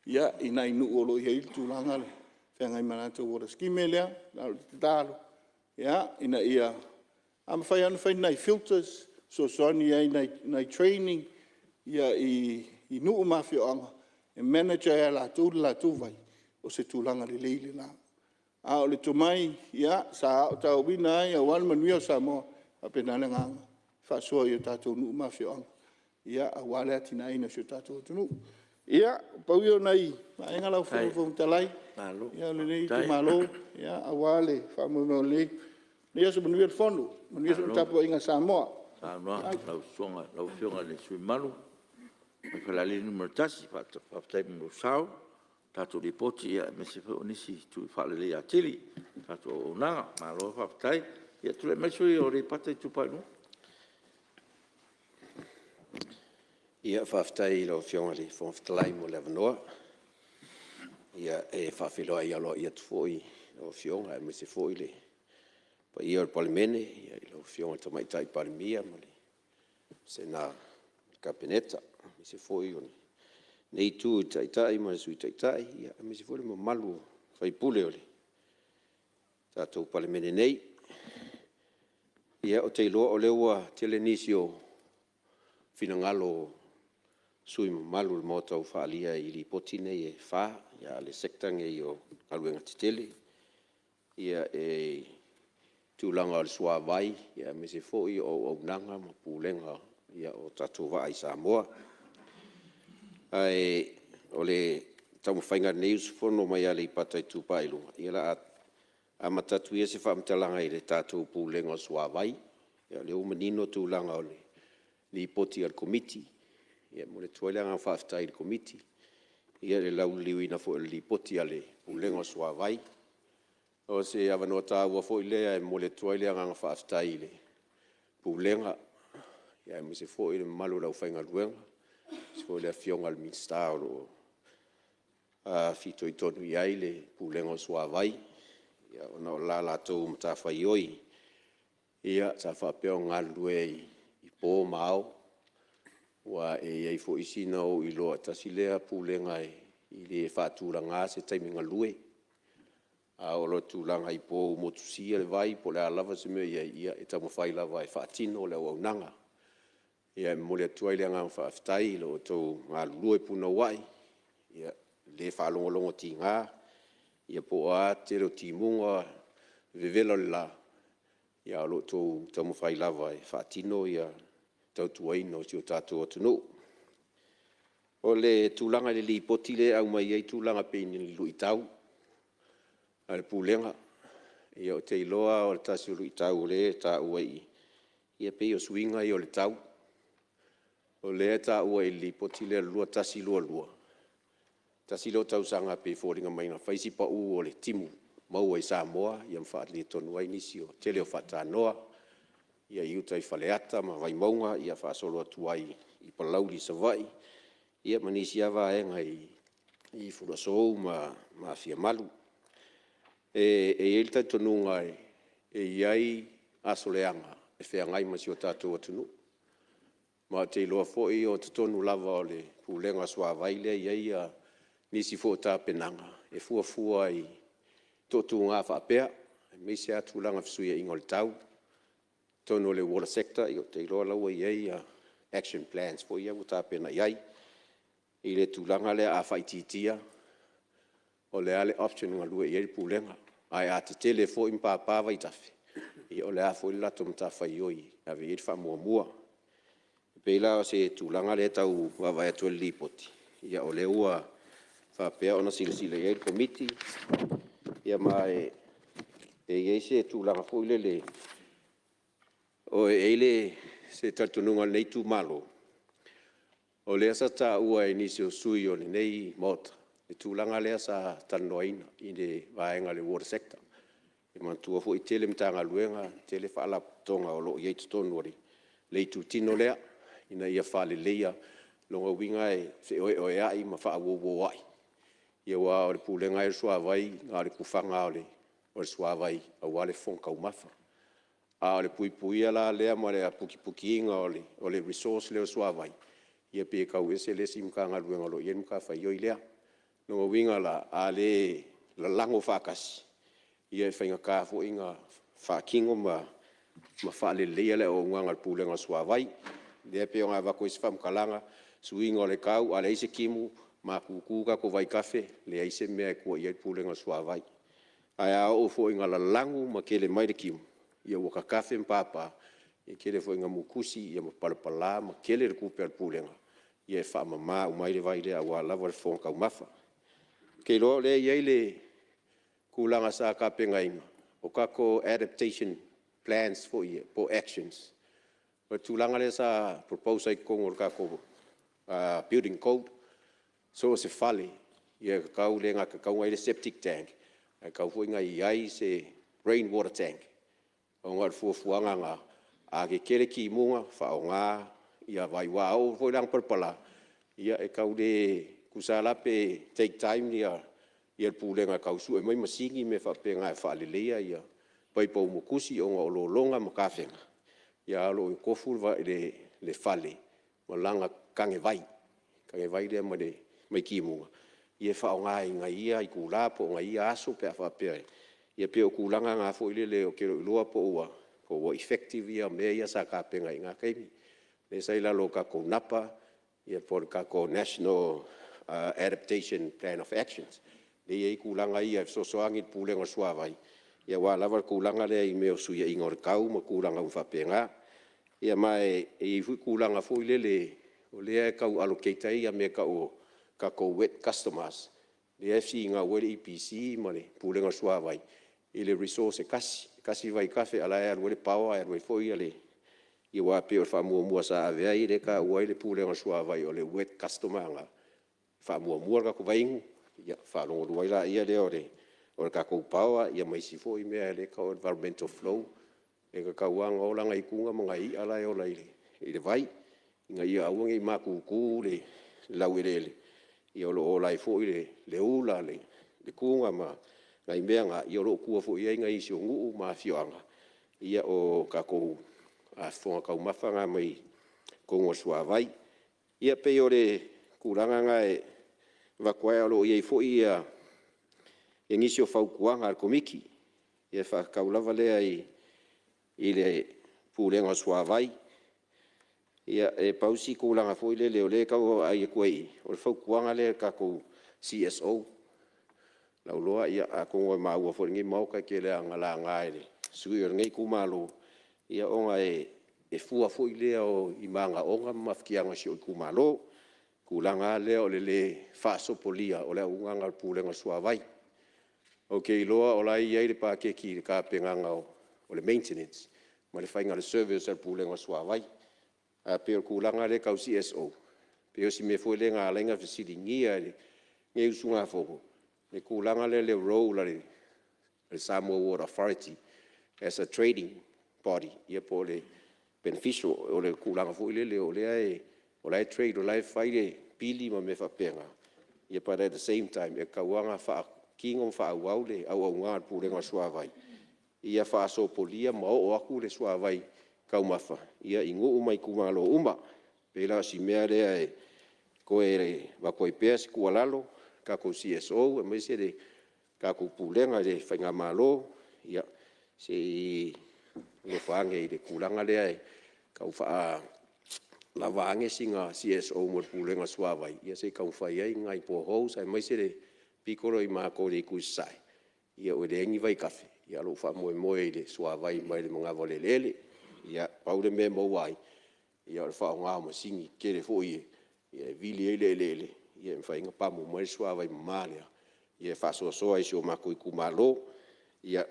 i nai nuu o lo o i ai le tulaga lea e feagai ma le latou water scheme. O le mea lea, o le tatalo, ina ia, a mafai lava ona fai ni nai filters e fesoasoani ai i nai trainings i nuu ma afioaga e manage ai lava e latou le latou vai, o se tulaga lelei lena. A o le tomai sa aotauina ai aua le manuia o Samoa, e faapena le agaga, faasoa i tatou nuu ma afioaga aua le atinaeina o si o tatou atunuu. Ia, pau ia o nai vaega lau Afioga i le Fofoga Fetalai o lenei itumalo aua le faamoemoe o lenei aso. Manuia le fono, manuia foi le tapuaiga a Samoa. Malo saunoa i lau Afioga i le sui usufono mamalu mai Falealili 1, faafetai mo lou sao. tatou Lipoti aemaise foi o nisi itu e faaleleia atili o le tatou auaunaga. Malo faafetai. Ia tulai mai le sui usufono mo Aleipata Itupa i Luga. Ia faafetai i lau Afioga i le Fofoga Fetalai mo le avanoa. E faafeiloai aloaia atu foi i lau Afioga aemaise foi le paia o le Palemene i lau Afioga i le Tamaitai Palemia ma le Vasega Kapeneta, aemaise foi o lenei Itu i le Taitai ma le Sui Taitai, aemaise foi le mamalu o sui usufono o le tatou Palemene nei. Ia ou te iloa o lea ua tele nisi o finagalo o sui usufono mamalu o le Maota ua faaalia i Lipoti nei e 4 a o le Sector lenei o Galuega Tetele i le tulaga o le suavai, aemaise foi o auaunaga ma Pulega o tatou vaa i Samoa. Ae o le taumafaiga a lenei usufono mai Aleipata Itupa i Luga, ia o le a amata atu ia se faamatalaga i le tatou Pulega o le Suavai. O lea ua manino tulaga o le Lipoti a le Komiti. E momoli atu ai le agaga faafetai i le Komiti i le lauliliuina foi o le Lipoti a le Pulega o le Suavai. O se avanoa taua foi lea e momoli atu ai le agaga faafetai i le Pulega aemaise foi le mamalu o le aufaigaluega, aemaise foi le Afioga i le Minisita o lo o fitoitonu i ai le Pulega o le Suavai, ona o la latou matafaioi sa faapea ona galulue ai i po ma ao. Aua e i ai foi sina ou iloa, tasi lea Pulega e le faatulagaina se taimi galue. A oo loa i tulaga i pou motusia le vai po o le a lava se mea o i ai, ia e taumafai lava e faatino le auaunaga. E momoli atu ai le agaga faafetai i lo outou galulue punouai, e le faalogologotiga po o a le tele o timuga, le vevela o le la, ae o lo o outou taumafai lava e faatino le tautuaina o si o tatou atunuu. O le tulaga i le Lipoti lea e aumai ai tulaga pei o ni luitau a le Pulega. Ia ou te iloa o le tasi o luitau o lea e taua i i, ia pei o suiga ia o le tau. O lea e taua i le Lipoti lea o le 2021/2022, tasi lea o tausaga pei e foliga mai na fai si pau o le timu maua i Samoa ma faaletonu ai nisi o le tele o faatanoa i uta i Faleata ma Vaimauga faasolo atu ai i Palauli i Savaii, ia ma nisi lava vaega i Fuluasou ma Afiamalu. E i ai le talitonuga e i ai aso leaga e feagai ma si o tatou atunuu. Ma ou te iloa foi o totonu lava o le Pulega o le Suavai lea e i ai nisi foi o tapenaga e fuafua i toatuga faapea, aemaise lava tulaga o fesuiaiga o le tau. I totonu o le Water Sector, ou te iloa o la e ua i ai action plans foi ia ua tapena i ai i le tulaga lea a faaitiitia, o le a le option e galue i ai le Pulega, ae a tetele foi ma papa vaitafe, ia o le a foi le latou matafaioi e ave i ai le faamuamua. E pei la o se tulaga lea e tau vaavaai atu i le Lipoti, ia o lea ua faapea ona silasila i ai le Komiti. Ma e i ai se tulaga foi lele, e i ai se talitonuga o lenei itumalo, o lea sa taua e nisi o sui usufono o lenei Maota le tulaga lea sa talanoaina i le vaega o le Water Sector. E manatua foi e tele Matagaluega, tele Faalapotopotoga o lo o i ai i totonu o le itutino lea ina ia faaleleia. O lona uiga e feoeoeai ma faauouoai, aua o le Pulega lava ia o le Suavai, na o le tufaga lava o le suavai aua le fofoga taumafa. A o le puipuia la lea ma le aputiputiina o le resource lea o le suavai, ia pei e tau ese le isi Matagaluega o lo o i ai le matafaioi lea. O lona uiga la, a le lalago faatasi, ia e faigata foi ona faatino ma faaleleia le auaunaga a le Pulega o le Suavai. Lea e pei ona avatu ai se faamatalaga, suiga o le tau a leai se timu, matutu tatou vaitafe, leai se mea e tua i ai le Pulega o le Suavai. Ae a oo foi ina lalanu ma tele mai le timu, ia ua tatafe ma papa, e tele foi ina mutusi ma palapala ma tele le tupe a le Pulega e faamama uma ai le vai lea aua lava le fofoga taumafa. Ou te iloa o lea e i ai le tulaga sa tapenaina o tatou adaptation plans foi ia po o actions. O le tulaga lea sa propose ai i totonu o le tatou building code, so o se fale Ia e le tatau ona i ai le septic tank, ae tatau foi ona i ai se rain water tank, ona o le fuafuaga lena, a tetele timuga, faaaoga ia vai. Aua a oo foi la ina palapala, ia e tau le… tusa lava la pe take time le Pulega e tau sue mai masini ma mea faapena e faaleleia paipa ua matusi ona o lologa ma tafega, ae o lo o tofu le fale ma lana tanevai, le tanevai lea mai timuga e faaaoga i nai ia itula po o nai ia aso pe a faapea e… Ia pei o tulaga na foi lele ou te le o iloa po ua effective mea ia sa tapena i na taimi, lea sa i lalo o le tatou NAPA po o le tatou National Adaptation Plan of Actions, lea e i ai tulaga ia e fesoasoani i le Pulega o le Suavai aua lava le tulaga lea i mea o fesuiaiga o le tau ma tulaga uma faapena. Ia ma e i ai foi tulaga foi lele o lea e tau allocate ai mea e tau o tatou wet customers, lea e finau ai le EPC ma le Pulega o le Suavai i le resource e tasi, e tasi le vaitafe a o la e alu ai le power alu ai foi le… Aua pei o le faamuamua sa ave ai lea e taua ai le Pulega o le Suavai o le wet customer lena, faamuamua le tatou vaiinu, ona faalona lua ai lea o le tatou power ma isi foi mea lea e tau o le environmental flow. E tatau lava ona ola nai tuna ma nai i'a la e ola i le vai ina ia aua ne i matutu le laueleele, o lo o ola ai foi le ula, le tuna ma nai mea na, o lo o tua foi i ai nisi o nuu ma afioaga, o tatou fofoga taumafa na mai totonu o le suavai. Ia e pei o le tulaga lena e avatu ai, ae o lo o i ai foi nisi o fautuaga a le Komiti e faatatau lava lea i le Pulega o le Suavai. Ia e pau si tulaga foi lele o lea e tau vaavaai atu ai i i, o le fautuaga lea i le tatou CSO. O lau iloa atonu e maua foi e lenei Maota e tele lava ina laga e sui usufono o lenei itumalo, ona e fua foi lea i manaoga ma mafatiaga o si ou itumalo. O le tulaga lava lea o le le faasopolia o le auaunaga a le Pulega o le Suavai. Ou te iloa o la e i ai le paketi i le tapenaga o le maintenance ma le faiga o le service a le Pulega o le Suavai. Ae pei o le tulaga lea tau CSO, pei o si mea foi lea na ala ai ona fesiligia e lenei usugafono le tulaga lea i le role a le Samoa Water Authority as a trading body ia po o le beneficial. O le tulaga foi lele o la e trade o la e fai le pili ma mea faapena, but at the same time, e tatau lava ona faatino ma faaauau le auaunaga a le Pulega o le Suavai, ia faasopolia ma oo atu le suavai taumafa i nuu ma itumalo uma. E pei la o si mea lea e toe avatu ai pea se tuualalo i le tatou CSO aemaise le tatou Pulega i le faigamalo, ia se i alofa ane i le tulaga lea e tau faalava ane sina CSO mo le Pulega o le Suavai, se i taumafai ai ni nai poreholes aemaise le pito lea o matou i le itu i sasae, ua leai ni vaitafe, ae o lo o faamoemoe i le suavai mai le manava o le eleele. Ia pau le mea e maua ai, o le faaaoga o masini tetele foi ia e vili ai le eleele e mafai ai ona pamu mai le suavai mama lea e faasoasoa i si o matou itumalo. Ia,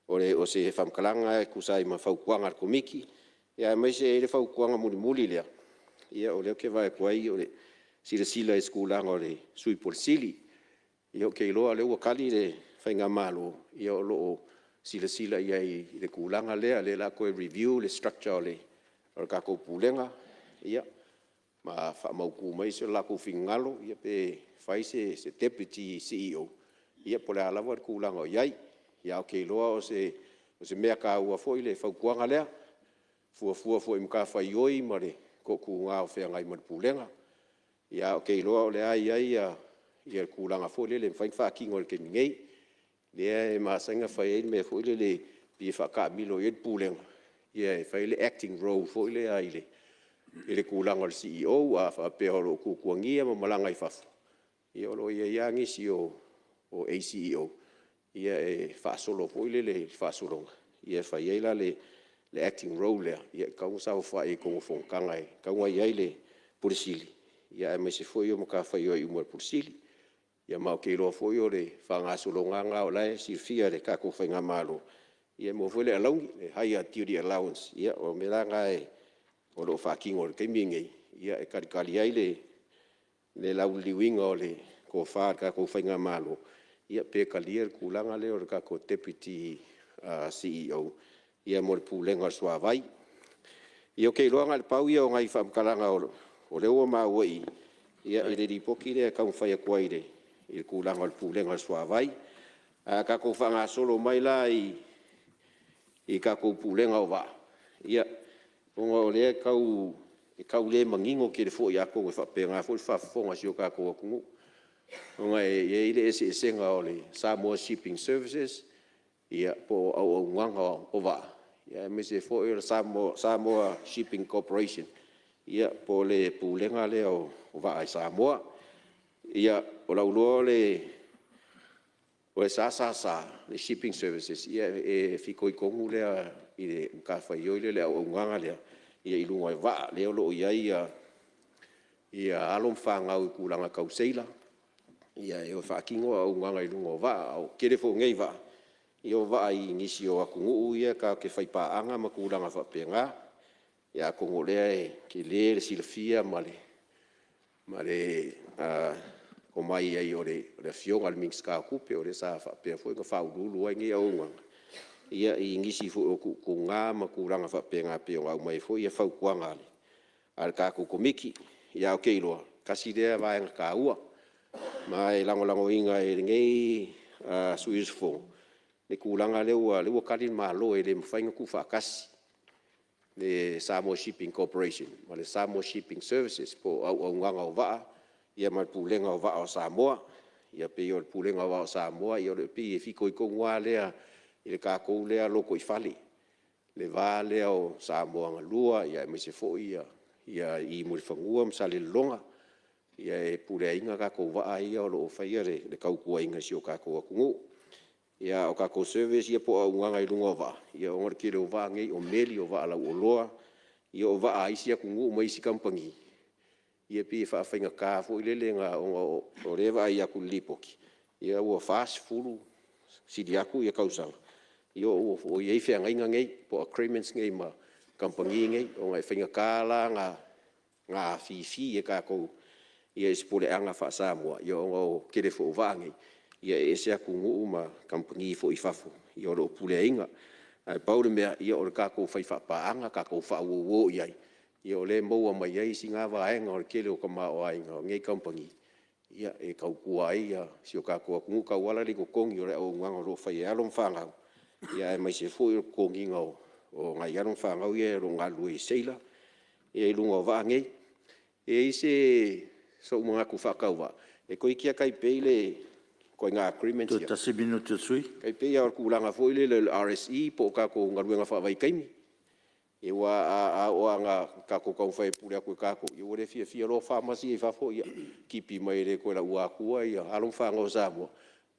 o se faamatalaga lena e tusa ai ma fautuaga a le Komiti, aemaise e i ai le fautuaga mulimuli lea, o lea ou te vaai atu ai o le silasila i se tulaga o le Sui Pule Sili. Ia ou te iloa o lea ua tali le faigamalo, o lo o silasila i ai i le tulaga lea, o lea o le a toe review le structure o le tatou Pulega ma faamautu mai so latou finagalo pe fai se Deputy CEO ia po o le a lava le tulaga o i ai. Ae ou te iloa o se mea taua foi le fautuaga lea, e fuafua foi i matafaioi ma le toatuga o feagai ma le Pulega. Ae ou te iloa o lea e i ai le tulaga foi lele e mafai ona faatino i le taimi nei, lea e masani ona fai ai le mea foi lele pei e faataamilo i ai le Pulega, e fai ai le acting role foi lea i le tulaga o le CEO. A faapea o lo o tuatuagia ma malaga i fafo, ia o lo o i ai lava nisi o ACEO e faasolo foi lele i le faasologa e fai ai la le acting role lea, e tatau ona saofai ai i totonu o fonotaga e tatau ona i ai le Pule Sili, aemaise foi o matafaioi uma a le Pule Sili. Ia ma ou te iloa foi o le faagasologa lava lena o la e silafia e le tatou faigamalo, ia e maua foi le alauni, le higher duty allowance, ia o mea la na o lo o faatino i le taimi lenei e talitali ai le lauliliuina o le tofa a le tatou faigamalo, pe talia le tulaga lea o le tatou Deputy CEO mo le Pulega o le Suavai. Ia ou te iloa na o le pau ia o nai faamatalaga o lea ua maua i i i le Lipoti lea e taumafai atu ai i le tulaga o le Pulega o le Suavai. Ae a tatou faagasolo mai la i le tatou Pulega o Vaa, ia, ona o lea e tau le manino tele foi atonu e faapena foi le faafofoga a si o tatou atunuu, ona e i ai le eseesega o le Samoa Shipping Services po o auaunaga o vaa, aemaise foi o le Samoa Shipping Corporation, po o le Pulega lea o Vaa i Samoa. Ia, o lau iloa o le SSS le Shipping Services, e fitoitonu lea i le matafaioi lea i le auaunaga lea i luga o vaa, lea o lo o i ai alo ma fanau i tulaga tau seila, e o e faatino auaunaga i luga o vaa. O le tele foi o nei vaa, o vaa i nisi o atunuu ia tatou te faipaaga ma tulaga faapena. Ia atonu o lea e tele le silafia ma le omai i ai o le Afioga i le Minisita o Tupe, o lea sa faapea foi ona faauluulu ai lenei auaunaga i nisi foi o tuutuuga ma tulaga faapena e pei ona aumai ai foi fautuaga a le tatou Komiti. Ae ou te iloa, tasi lea vaega taua, ma e lagolagoina e lenei sui usufono le tulaga lea ua tali le Malo e le mafai ona tuufaatasi le Samoa Shipping Corporation ma le Samoa Shipping Services po o Auaunaga o Vaa ma le Pulega o Vaa o Samoa. Ia pei o le Pulega o Vaa o Samoa e pei e fitoitonu lava lea i le tatou lea lotoifale, le va lea o Samoa na Lua, aemaise foi i Mulifanua ma Salelologa, e puleaina tatou vaa ia o lo o faia le tautuaina o si o tatou atunuu. A o tatou service ia po o auaunaga i luga o vaa, ia ona o le tele o vaa nei o meli, o vaa lauoloa, ia o vaa a isi atunuu ma isi kamupani, ia pei e faafaigata foi lele ona o lea e vaai atu i le Lipoti, ia ua 40 sili atu tausaga o i ai feagaiga nei po o agreements nei ma kamupani nei, ona e faigata la ona afifi e tatou i se puleaga faa-Samoa, ona o le tele foi o vaa nei, e ese atunuu ma kamupani foi i fafo o lo o puleaina. Ae pau le mea, o le tatou fai faapaaga tatou faauouo i ai, o lea e maua mai ai sina vaega o le tele o le tamaoaiga o nei kamupani e tautua ai si o tatou atunuu e tauala lea i totogi o le auaunaga o lo o fai e alo ma fanau, aemaise foi o le totogiina o nai alo ma fanau ia o lo o galulue i seila i luga o vaa nei. E i ai sou manatu faatauvaa, e toeitiiti lava taipei le ituaiga agreement lea, Toe tasi le minute o le sui usufono. E tai pei lava o le tulaga foi lele o le RSE po o tatou galuega faavaitaimi. Aua a oo lava ina tatou taumafai e pule atu e tatou, ia ua le fiafia loa farmers ia i fafo, ia tipi mai e le toe lauina atua alo ma fanau a Samoa,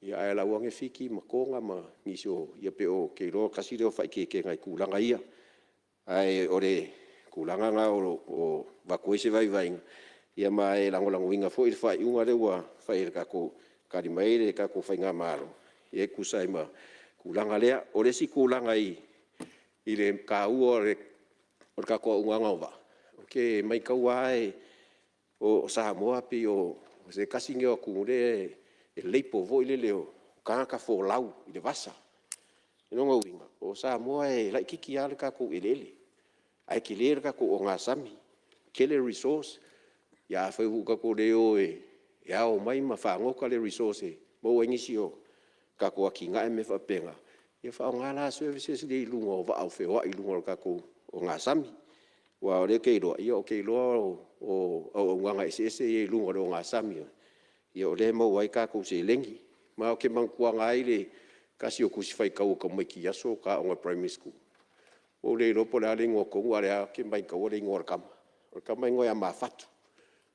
ae lau ane Fiti ma Toga ma nisi o… ia pei ou te iloa tasi lea o faaeteetega i tulaga ia. Ae o le tulaga lena o lo o avatu ai se vaivaiga, ma e lagolagoina foi le faaiuga lea ua fai e le tatou, tali mai ai le tatou faigamalo e tusa ai ma le tulaga lea. O le isi tulaga i le taua o le tatou auaunaga o vaa, ou te matauina lava o Samoa pei o se tasi lenei o atunuu lea e label foi lele o tagata folau i le vasa. O lona uiga, o Samoa e laitiiti lava le tatou eleele, ae tele le tatou ogasami, tele resource. Ia afai foi ua tatou le o e ao mai ma fagota le resource e maua ai nisi o tatou atinae ma mea faapena, ia faaaoga la services ia i luga o vaa feoai i luga o le tatou ogasami. Aua o lea ou te iloa, ou te iloa o auaunaga eseese ia i luga o le ogasami o lea e maua ai tatou seleni. Ma ou te manatuaina ai le tasi o Tusi Faitau a tamaiti i aso a o ta aoga i le Primary School, ua ou le iloa po o le a le igoa tonu, a o lea lava ou te maitauina le igoa o le tama. O le tama e igoa ia Mafatu.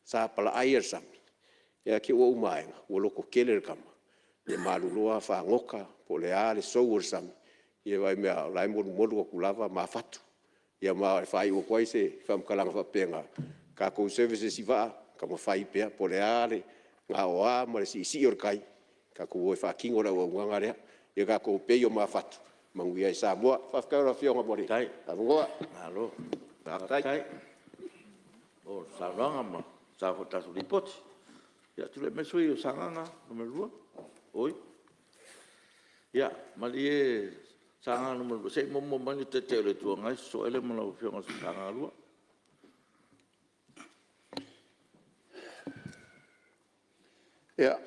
Sa palaai le sami, ia te i ua uma ae ua lototele le tama, ia maloloa fagota po o le a le sou o le sami, ia vaai mai lava o la e molimolu atu lava Mafatu. Ia ma e faaiu atu ai se faamatalaga faapena, tatou services i vaa, taumafai pea po o le a le gaoa ma le siisii o le tai, tatou o e faatino le auaunaga lea. Ia tatou pei o Mafatu, manuia ai Samoa. Faafetai i lau Afioga mo le avanoa. Malo faafetai mo le saunoaga Ia tulai mai le sui usufono mo Sagaga 2. Oi, ia malie Sagaga 2, se i muamua mai le Taitai o le Itu Agai ona sosoo ai lea ma lau Afioga i le Sagaga 2. Ia, ou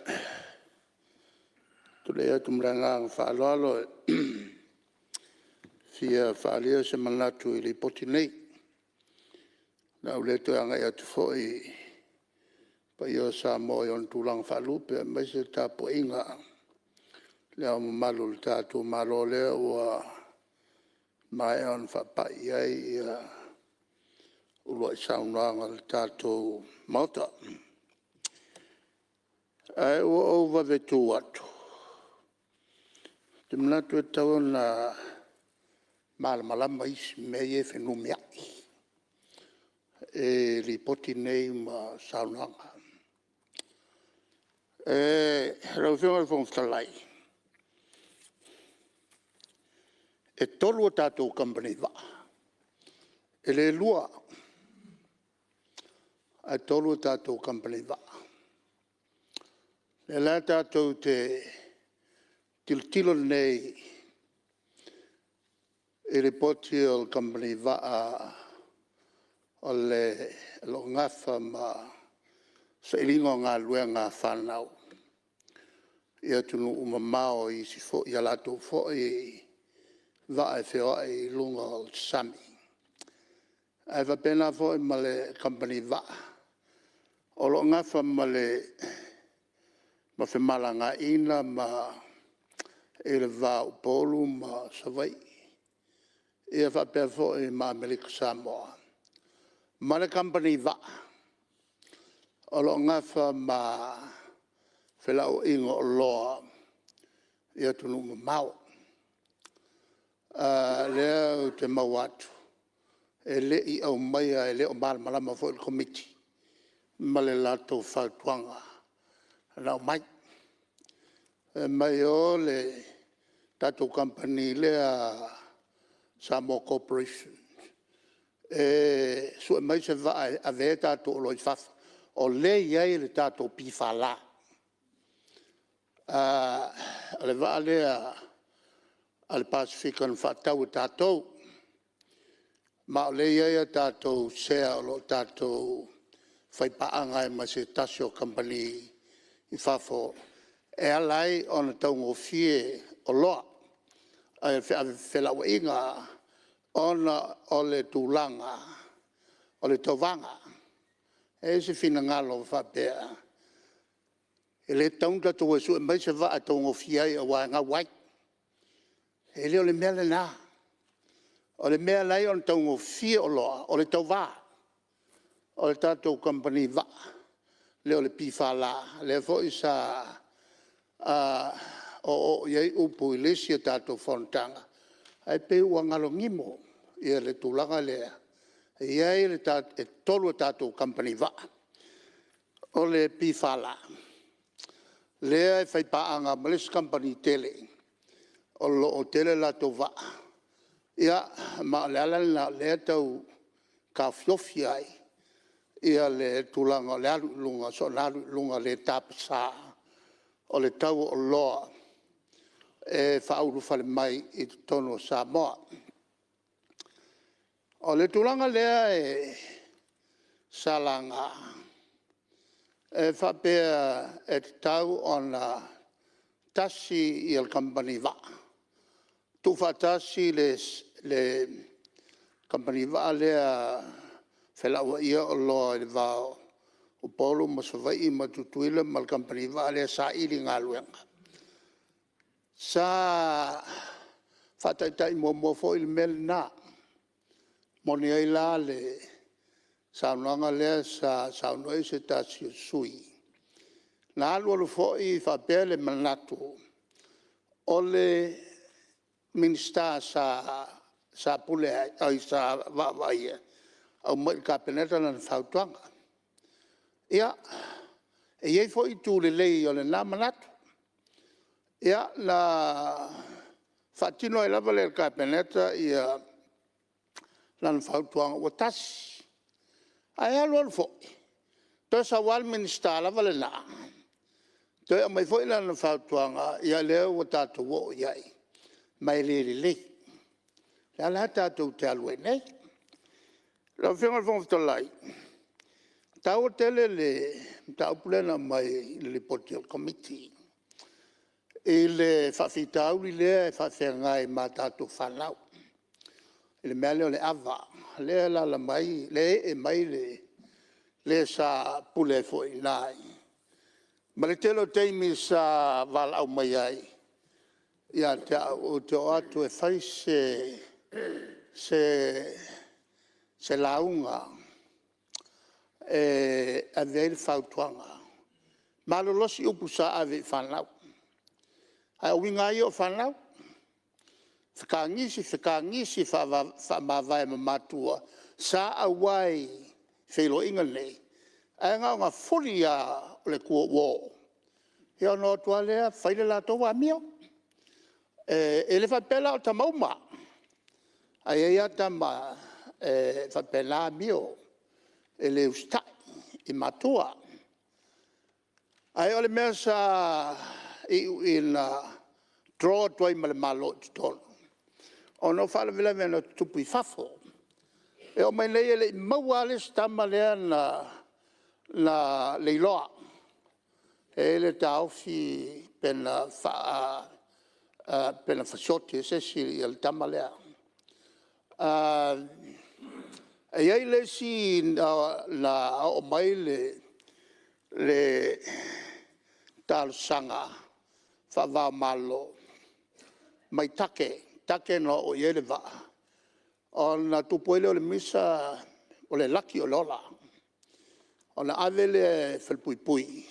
te tulai atu ma le agaga faaaloalo e fia faaalia se manatu i Lipoti nei. O le a ou le toe agai atu foi i paia o Samoa i ona tulaga faalupe aemaise le tapuaiga a Le Ao Mamalu o le tatou Malo, lea ua maea ona faapai i ai uluai saunoaga a le tatou Maota. Ae ua ou vave tu atu, ou te manatu e tatau ona malamalama isi mea ia e fenumiai i Lipoti nei ma saunoaga. Lau Afioga i le Fofoga Fetalai, e 3 a tatou Kamupani vaa, e le 2 ae 3 a tatou Kamupani vaa. O lea la tatou te tilotilo nei i lipoti a le Kamupani vaa o lo o nafa ma sailiga o galuega a fanau i atunuu mamao i isi foi i a latou foi vaa e feoai i luga o le sami, ae faapena foi ma le Kamupani vaa o lo o nafa ma femalagaaiga ma i le va o Upolu ma Savaii, ia faapea foi ma Amerika Samoa, ma le Kamupani vaa o lo o nafa ma felauaiga o oloa i atunuu mamao. O lea ou te maua atu, e le i aumaia e le o malamalama foi le Komiti ma le latou fautuaga na aumai. Fai mai e o le tatou Kamupani lea Samoa Corporation e sue mai se vaa e ave ai a tatou oloa i fafo, o lea e i ai le tatou PFL. O le vaa lea a le Pasefika na faatau e tatou, ma o lea e i ai a tatou sea o lo o tatou faipaaga ai ma se tasi o kamupani i fafo e ala ai ona taugofie oloa, felauaiga ona o le tulaga o le tauvaga. E i ai se finagalo faapea, e le tatau ona tatou o e sue mai se vaa e taugofie ai aua e gau ai. E le o le mea lena. O le mea e ala ai ona taugofie oloa, o le tauva o le tatou Kamupani Vaa lea o le PFL, lea foi sa oooo i ai upu i le isi a tatou fonotaga, ae pei ua nalonimo le tulaga lea, e 3 a tatou Kamupani Vaa. O le PFL, lea e faipaaga ma le isi kamupani tele o lo o tele a latou vaa, ia ma o le ala lena o lea e tau taofiofi ai le tulaga o le alu i luga, soona alu i luga le tapasa o le tau o oloa e faaulufale mai i totonu o Samoa. O le tulaga lea sa laga e faapea e tatau ona tasi le kamupani vaa, tuufaatasi le kamupani vaa lea felauaia oloa i le va o Upolu ma Savaii ma Tutuila ma le kamupani vaa lea e saili galuega. Sa faataitai muamua foi le mea lena. E moni ai la le saunoaga lea sa saunoa ai se tasi o sui usufono. Na alu alu foi faapea le manatu o le Minisita sa vaavaaia, aumai i le Kapeneta lana fautuaga. Ia, e i ai foi itu lelei o lena manatu. Ia, na faatino ai lava lea e le Kapeneta lana fautuaga ua tasi. Ae alu alu foi, toe sau lava le Minisita lava lena Toe aumai foi lana fautuaga, ia lea ua tatou oo i ai, ma e le lelei. O lea la tatou te alu ai nei. Lau Afioga i le Fofoga Fetalai, e taua tele le mataupu lea na aumai i le Lipoti a le Komiti i le faafitauli lea e faafeagai ma a tatou fanau i le mea lea o le ava. O lea e alaala mai, lea e ee mai le sa pule ai foi i ina ma le tele o taimi sa valaau mai ai ia te au ou te oo atu e fai se lauga e ave ai le fautuaga. Malolosi upu sa ave i fanau, a o uiga lava ia o fanau, fetagisi fetagisi faamavae ma matua sa auai i feiloaiga nei, ae na ona fuli lava o le tua i o, ia ona o atu lava lea fai le latou amio. E le faapea la o tama uma, ae i ai lava tama e faapena amio, e le usitai i matua. Ae o le mea sa iu ina draw atu ai ma le Malo i totonu, ona o faalavelave na tutupu i fafo. E oo mai nei e le i maua lava le isi tama lea na leiloa. E i ai le taofi pe na fasioti e se isi le tama lea. E i ai le isi na oo mai le talosaga faava-o-Malo mai Take, Take na oo i ai le vaa, ona tupu ai lea o le misa, o le laki o le ola. Ona ave lea e falepuipui,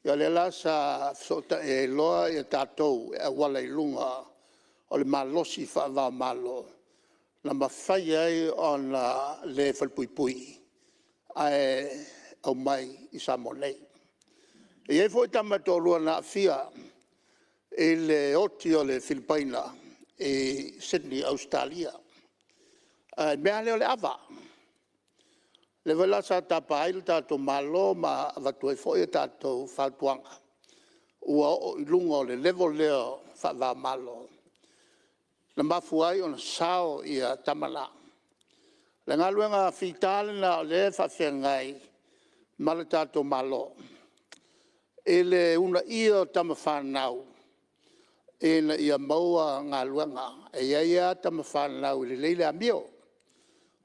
ia lea la sa fesootai ai loa tatou e auala i luga o le malosi faava-o-Malo, na mafai ai ona le falepuipui ae aumai i Samoa nei. E i ai foi tama e toalua na aafia i le oti o le Filipaina i Sydney i Ausetalia i le mea lava lea o le ava. O lea foi la sa tapa ai le tatou Malo ma avatu ai foi a tatou fautuaga, ua oo i luga o le level lea faava-o-Malo na mafua ai ona sao tama na. O le galuega fita lena o lea e faafeagai ma le tatou Malo i le uunaia o tamafanau ina ia maua galuega. E i ai lava tamafanau e lelei le amio,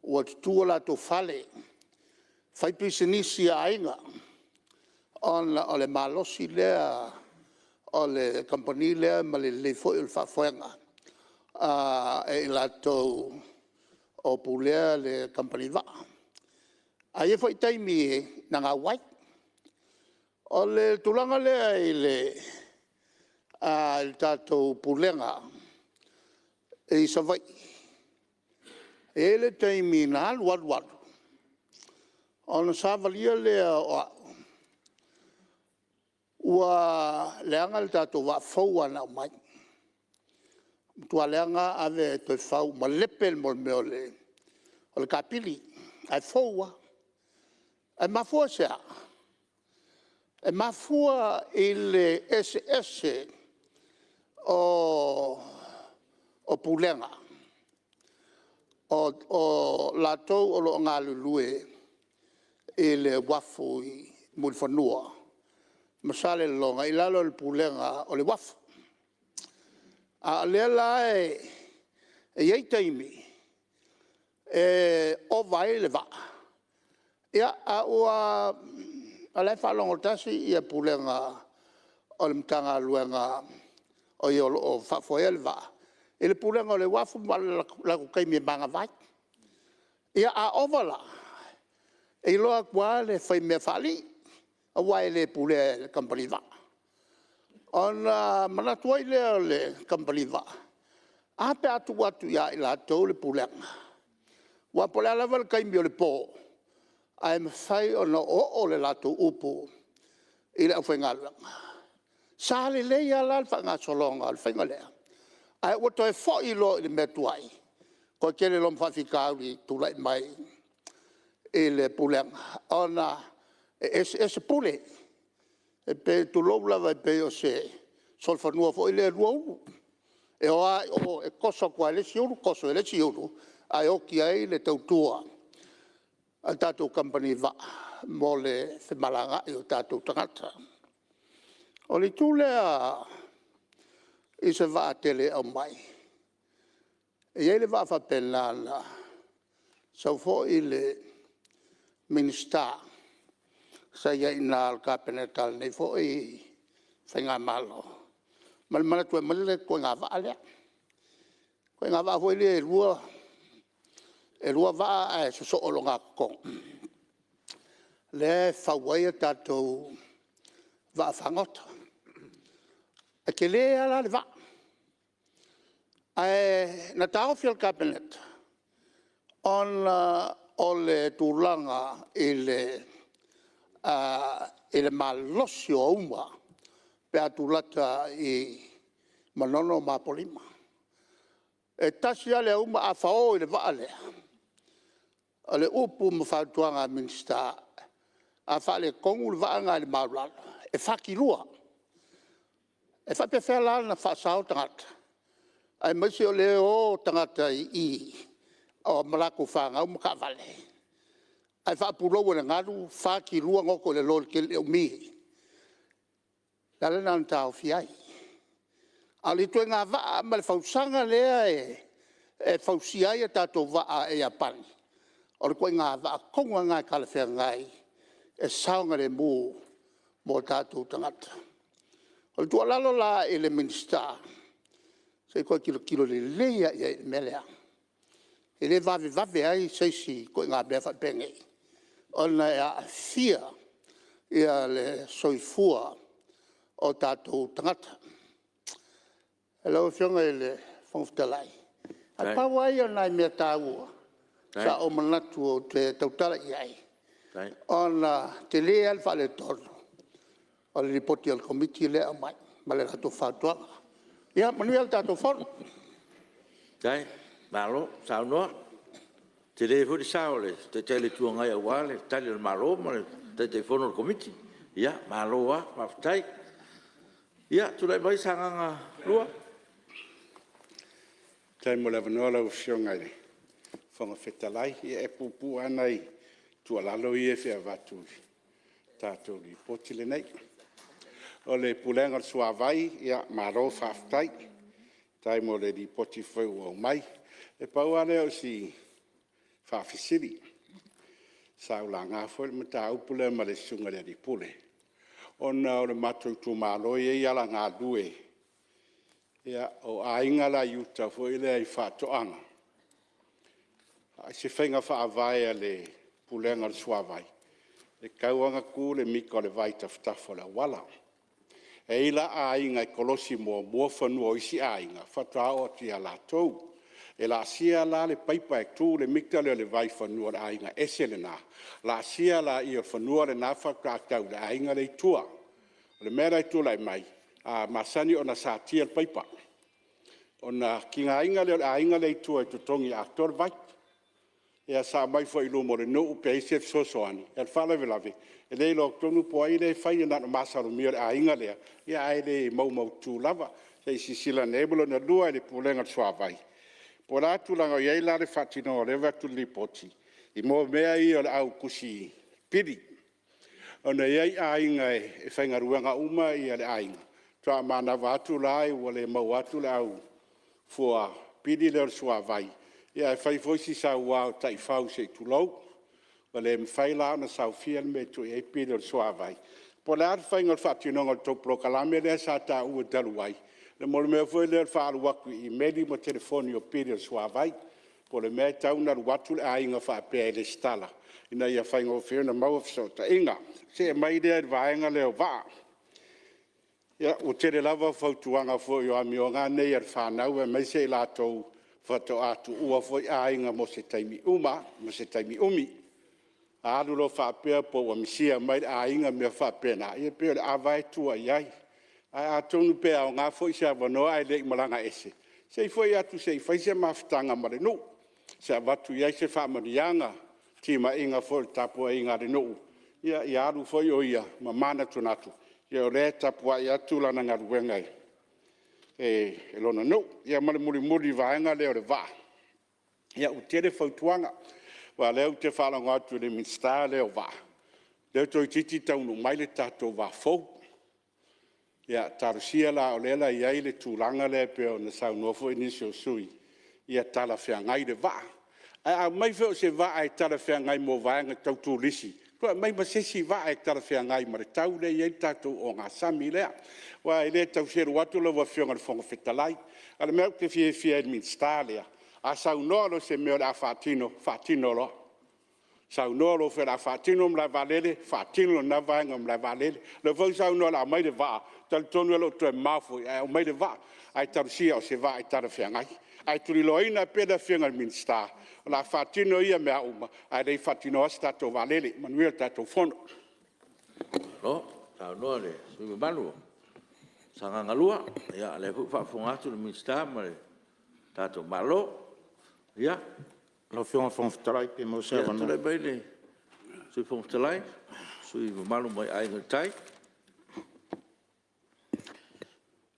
ua tutu o latou fale, faipisinisi a aiga, ona o le malosi lea o le kamupani lea ma le lelei foi o le faafoega e i latou o pulea le kamupani vaa. Ae i ai foi taimi na gau ai. O le tulaga lea i le tatou Pulega i Savaii, e i ai le taimi na alu alu alu, ona savalia lea o au ua leaga le tatou vaa fou lava na aumai, ua matua leaga lava ave toe fau, malepe le mea o le kapili ae fou lava. Ae mafua i se a? E mafua i le eseese o Pulega o latou o lo o galulue i le uafu i Mulifanua ma Salelologa i lalo o le Pulega o le Uafu. A o lea la e i ai taimi e ova ai le vaa, a ua o la e faalogo tasi le Pulega o le Matagaluega o e o lo o faafoeina le vaa i le Pulega o le Uafu ma le latou taimi e manava ai. Ia a ova la, e iloa atu lava le faimea faalii aua e le pulea e le kamupani vaa. Ona manatu ai lea o le kamupani vaa, a pe a tuu atu ia i latou le pulega? Aua po o le a lava le taimi o le po, ae mafai ona oooo le latou upu i le aufaigaluega. Sa lelei lava la le faagasologa o le faiga lea, ae ua toe foi loa i le mea tuai, toe tele loa ma faafitauli e tulai mai i le Pulega, ona e eseese pule. E pei, tulou lava, e pei o se solofanua foi lea e 2 ulu. E o lava i o e toso atu lava i le isi ulu toso i le isi ulu, ae oti ai le tautua a le tatou kamupani vaa mo le femalagaai o tatou tagata. O le itu lea i se vaa tele e aumai, e i ai le vaa faapena na sau foi le Minisita sa i ai i ina o le Kapeneta a lenei foi faigamalo ma le manatu e aumai le ituaiga vaa lea. Le ituaiga vaa foi lea e 2 vaa ae sosoo i ogatotonu, lea e fau ai tatou vaafagota. E tele lava la le vaa, ae na taofi e le Kapeneta ona o le tulaga i le malosi o auma pe a tulata i Manono ma Apolima. E tasi lava le auma a fao i le vaa lea, o le upu ma fautuaga a Minisita, a faaletonu le vaa lena i le maualalo, e fati 2. E faapefea la ona faasao tagata aemaise o lea e o tagata i i ma latou fanau ma taavale, ae faapulou e le galu fati 2 goto i lalo i le umi. O le ala lena na taofi ai. A o le ituaiga vaa ma le fausaga lea e fausia ai tatou vaa e Iapani, o le ituaiga vaa tonu lava lena e talafeagai e saogalemu mo tatou tagata. O le tuualalo la i le Minisita, se i toe tilotilo lelei lava i ai i le mea lea. E le vavevave ai se isi i ituaiga mea faapenei, ona e aafia le soifua o tatou tagata. Lau Afioga i le Fofoga Fetalai, na o le pau lava ia o nai mea taua sa ou manatu ou te tautala i ai, ona e tele lava le faaletonu o le Lipoti a le Komiti lea e aumai ma le latou fautuaga. Ia manuia le tatou Fono. Faafetai, malo saunoa. E tele foi le sao o le Taitai o le Itu Agai aua le Tali a le Malo ma le Taitaifono o le Komiti. Ia malo lava faafetai. Ia, tulai mai Sagaga 2. Faafetai mo le avanoa lau Afioga i le Fofoga Fetalai. Ia e puupuu lava nai tuualalo ia e fia avatu i le tatou Lipoti lenei. O le Pulega o le Suavai, malo faafetai. Faafetai mo le Lipoti foi ua aumai. E pau lava lea o si faafesili, sa ou laga foi le mataupu lea ma le Susuga i le alii Pule, ona o le matou itumalo e i ai alagalue, o aiga la e i uta foi lea i faatoaga, i se faiga faavae a le Pulega o le Suavai, e tatau lava ona tu le mita o le vai i tafatafa o le auala. E i ai la aiga e kolosi muamua fanua o isi aiga faatoa oo atu ia latou. E laasia la le paipa e tu le mita lea o le vai i fanua o le aiga ese lena, laasia lea o fanua lena faatoa tau i le aiga lea e i tua. O le mea la e tulai mai, a masani ona satia le paipa, ona tigaina lea o le aiga lea i tua e totogi atoa le vai. Ia sa aumai foi i luma o le nuu pe i ai se fesoasoani, a o le faalavelave e le iloa tonu po o ai lea e faia, na ona masalomia o le aiga lea, ae le maumaututu lava. Se i silasila ane i ai. Ma le lona lua i le Pulega o le Suavai, po o le a le tulaga o i ai la le faatinoga o lea e vaai atu i le Lipoti i mea ia o le au tusi pili, ona e i ai aiga e faigaluega uma le aiga, faatoa manava atu la ua le maua atu le au fua pili lea o le suavai, ae fai foi si saua o taifau se i tulou, ua le mafai la ona saofia le mea e tuu i ai pili o le suavai. Po o le a le faiga o le faatinoga o le tou polokalame lea sa taua talu ai mo le mea foi lea o le faaalu atu i imeli ma telefoni o pili o le suavai. Po o le mea e tatau ona alu atu le aiga faapea e resitala ina ia faigofie ona maua fesootaiga. Ona see mai lea i le vaega lea o vaa. Ia, ua tele lava fautuaga foi o amioga lava nei a le fanau aemaise i latou faatoa tuua foi aiga mo se taimi umi. A alu loa faapea pe ua misia mai le aiga ma mea faapena, ia pei o le ava lava e tua i ai. Ae atonu pe aoga foi se avanoa ae le i malaga ese, se i foi atu se i fai se mafutaga ma le nuu, se i avatu i ai se faamanuiaga, timaiga foi o le tapuaiga a le nuu, ia alu foi o ia ma manatunatu O lea e tapuai atu lana galuega i lona nuu. Ia ma le mulimuli i le vaega lea o le vaa, ia ua tele fautuaga. Aua o lea ou te faalogo atu i le Minisita lea o Vaa, lea toeitiiti taunuu mai le tatou vaa fou. Ia talosia la o lea e i ai le tulaga lea pei ona saunoa foi nisi o sui usufono, ia talafeagai le vaa. Ae a aumai foi o se vaa e talafeagai mo vaega tau turisi, toe aumai ma se isi vaa e talafeagai ma le tau lea e i ai le tatou ogasami lea. Aua e le tau selu atu lau Afioga i le Fofoga Fetalai, a o le mea ou te fiafia ai i le Minisita lea, a saunoa loa i se mea o le a faatino, faatino loa. Saunoa loa o le a faatino le malaevaalele, faatino lena vaega o le malaevaalele. O lea foi ua saunoa o le a aumai le vaa, e talitonu e le o toe mamao foi ae aumai le vaa. Ae talosia o se vaa e talafeagai. Ae tuliloaina pea le Afioga i le Minisita o le a faatino ia mea uma ae le i faatinoina se tatou vaalele. Manuia le tatou Fono. Malo saunoa i le sui usufono mamalu o Sagaga 2. Ia o lea foi ua faafofoga atu le Minisita ma le tatou Malo. Ia, Lau Afioga i le Fofoga Fetalai pe maua se avanoa. Tulai mai le Sui Fofoga Fetalai, le sui usufono mamalu mai Aiga i le Tai.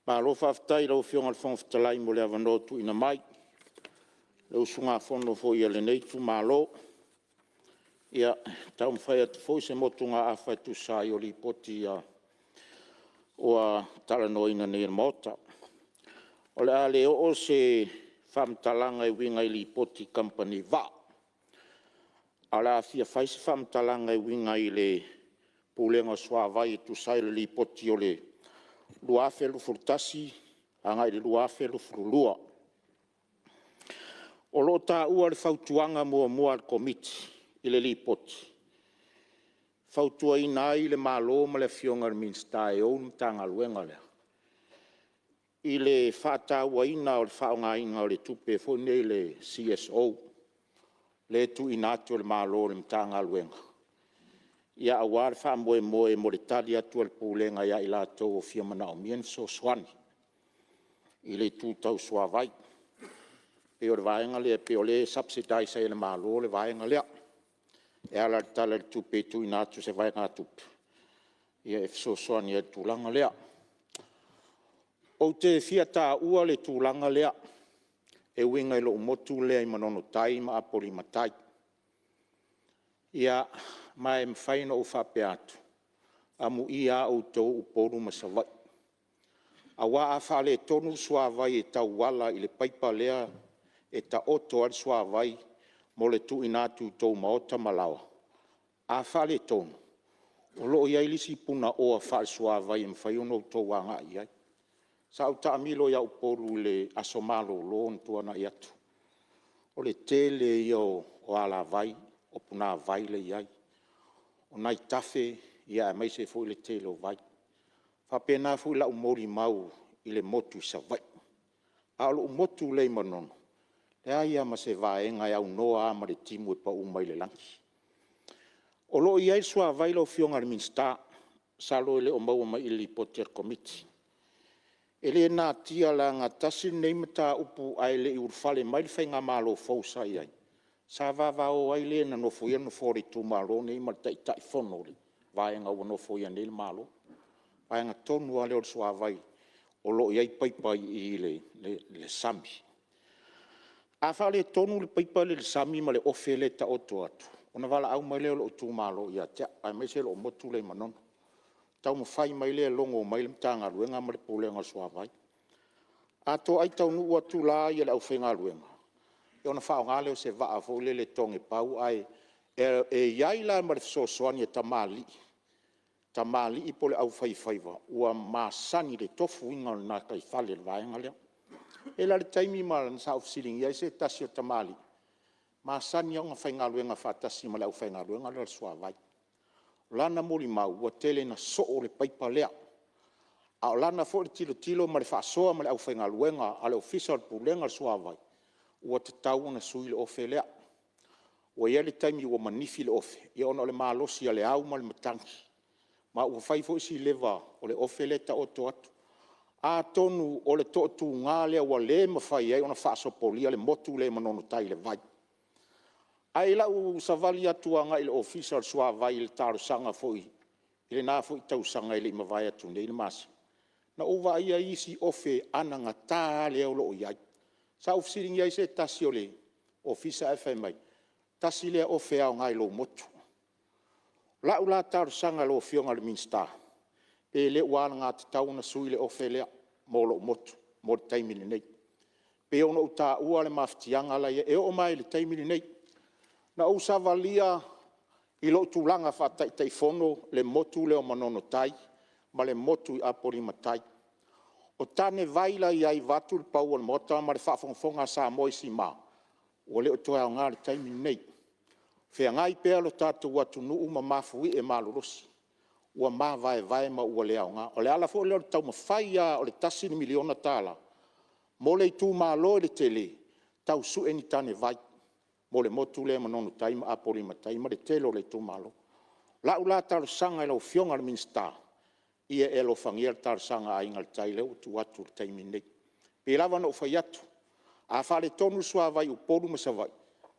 Malo faafetai i lau Afioga i le Fofoga Fetalai mo le avanoa ua tuuina mai i le usugafono foi a lenei itumalo. E taumafai atu foi se motugaafa e tusa ai o Lipoti ua talanoaina nei e le Maota. O le a le oo se faamatalaga e uiga i Lipoti i kamupani vaa, ae o le a fia fai se faamatalaga e uiga i le Pulega o Suavai e tusa ai o le Lipoti o le 2021/2022. O lo o taua i le Fautuaga 1 a le Komiti i le Lipoti, e fautuaina ai le Malo ma le Afioga i le Minisita e ou le Matagaluega lea i le faatauaina o le faaaogaina o le tupe foi lenei le CSO lea e tuuina atu e le Malo i le Matagaluega aua le faamoemoe mo le tali atu a le Pulega ia i latou o fia manaomia ni fesoasoani i le itu tau suavai. E pei o le vaega lea pei o lea e subsidize ai e le Malo le vaega lea e ala i le Tala o le Tupe e tuuina atu i se vaegatupe e fesoasoani ai i le tulaga lea. Ou te fia taua le tulaga lea e uiga i lou motu lea i Manono-tai ma Apolima-tai. Ma e mafai ona ou faapea atu, amuia lava outou Upolu ma Savaii, aua a faaletonu le suavai e tauala i le paipa lea e taoto ai le suavai mo le tuuina atu i tou maota ma laoa, a faaletonu, o lo o i ai le isi punaoa faalesuavai e mafai ona outou agai i ai. Sa ou taamilo ia Upolu i le aso malolo na tuanai atu, o le tele ia o alavai, o punavai la e i ai, o nai tafe aemaise foi le tele o vai. E faapena foi lau molimau i le motu i Savaii. A o lou motu lea i Manono, e leai lava ma se vaega e aunoa lava ma le timu e pau mai le lagi. O lo o i ai le suavai lau Afioga i le Minisita, masalo e le o maua mai i i le Lipoti a le Komiti. E le natia leaga tasi lenei mataupu ae le i ulufale mai le faigamalo fou sa i ai, sa vavao ai le na nofoia le nofoa o le itumalo lenei ma le Taitaifono o le vaega ua nofoia nei le Malo, le vaega tonu lava lea o le suavai o lo o i ai paipa i i le sami. A faaletonu le paipa lea i le sami ma le ofe lea e taoto atu, ona valaau mai lea o lou itumalo ia te au, aemaise lou motu lea i Manono. Taumafai mai lea e logo mai le Matagaluega ma le Pulega o le Suavai. A toai taunuu atu la le aufaigaluega, ona faaaoga lea o se vaa foi lele e togepau ae i ai la ma le fesoasoani a tamalii, tamalii po o le aufaifaiva ua masani i le tofuina o le gataifale o le vaega lea. E i ai la le taimi ma sa ou fesiligia ai se tasi o tamalii, e masani lava ona faigaluega faatasi ma le aufaigaluega lea o le suavai. O lana molimau, ua tele ina soo le paipa lea, a o lana foi tilotilo ma le faasoa ma le aufaigaluega a le Ofisa o le Pulega o le Suavai, ua tatau ona sui le ofe lea. Ua i ai le taimi ua manifi le ofe, ona o le malosi o le au ma le matagi, ma ua fai foi si leva o le ofe lea e taoto atu. Atonu o le toatuga lea ua le mafai ai ona faasopolia le motu lea i Manono-tai i le vai. Ae i lau savali atu agai i le Ofisa o le Suavai i le talosaga foi i lena foi tausaga e le i mavae atu nei le masina, na ou vaaia isi ofe anagata lava lea o lo o i ai. Sa ou fesiligia ai se tasi o le Ofisa ae fai mai, tasi lea ofe e aoga i lou motu. O lau la talosaga i lau Afioga i le Minisita, pe le ua alagatatau ona sui le ofe lea mo lou motu mo le taimi lenei. E pei ona ou taua le mafatiaga la e i ai, e oo mai lava i le taimi lenei. Na ou savalia i lou tulaga faa-Taitaifono le motu lea o Manono Tai ma le motu i Apolima Tai. O tanevai la e i ai vaeatu le pau o le Maota ma le faafogafoga a Samoa i sima, ua le o toe aoga i le taimi lenei. E feagai pea lo tatou atunuu ma mafuie malolosi ua mavaevae ma ua le aoga. O le ala foi lea o le taumafai lava o le $1 miliona mo le itumalo i le tele, tau sue ni tanevai mo le motu lea o Manono Tai ma Apolima Tai ma le tele o le itumalo. O lau la talosaga i lau Afioga i le Minisita, ia e alofagia le talosaga a Aiga i le Tai lea ua tuu atu i le taimi lenei. E pei lava ona ou fai atu, a faaletonu le suavai i Upolu ma Savaii,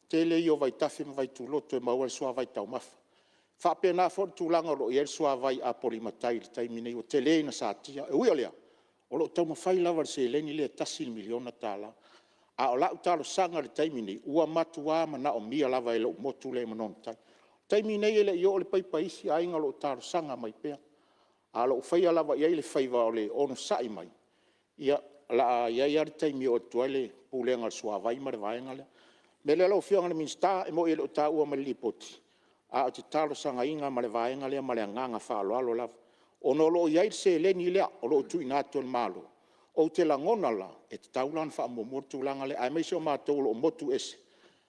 tele ia o vaitafe ma vaituloto e maua ai le suavai taumafa. E faapena foi le tulaga o lo o i ai le suavai i Apolima Tai i le taimi lenei ua tele ina satia. E ui o lea, o lo o taumafai lava i le seleni lea e $1 miliona. A o lau talosaga i le taimi lenei, ua matua manaomia lava e lou motu lea i Manono Tai. O le taimi lenei e le i oo le paipa i isi aiga o lo o talosaga mai pea. Ae o lo o faia lava i ai le faiva o le onosai mai, ia o le a i ai lava le taimi e oo atu ai le Pulega o le Suavai ma le vaega lea. O le mea lea lau Afioga i le Minisita, e moni e le o taua mai i le Lipoti, ae ou te talosagaina ma le vaega lea ma le agaga faaaloalo lava, ona o lo o i ai le seleni lea o lo o tuuina atu e le Malo, ou te lagona la, e tatau la ona faamuamua le tulaga lea, aemaise o matou o lo o motu ese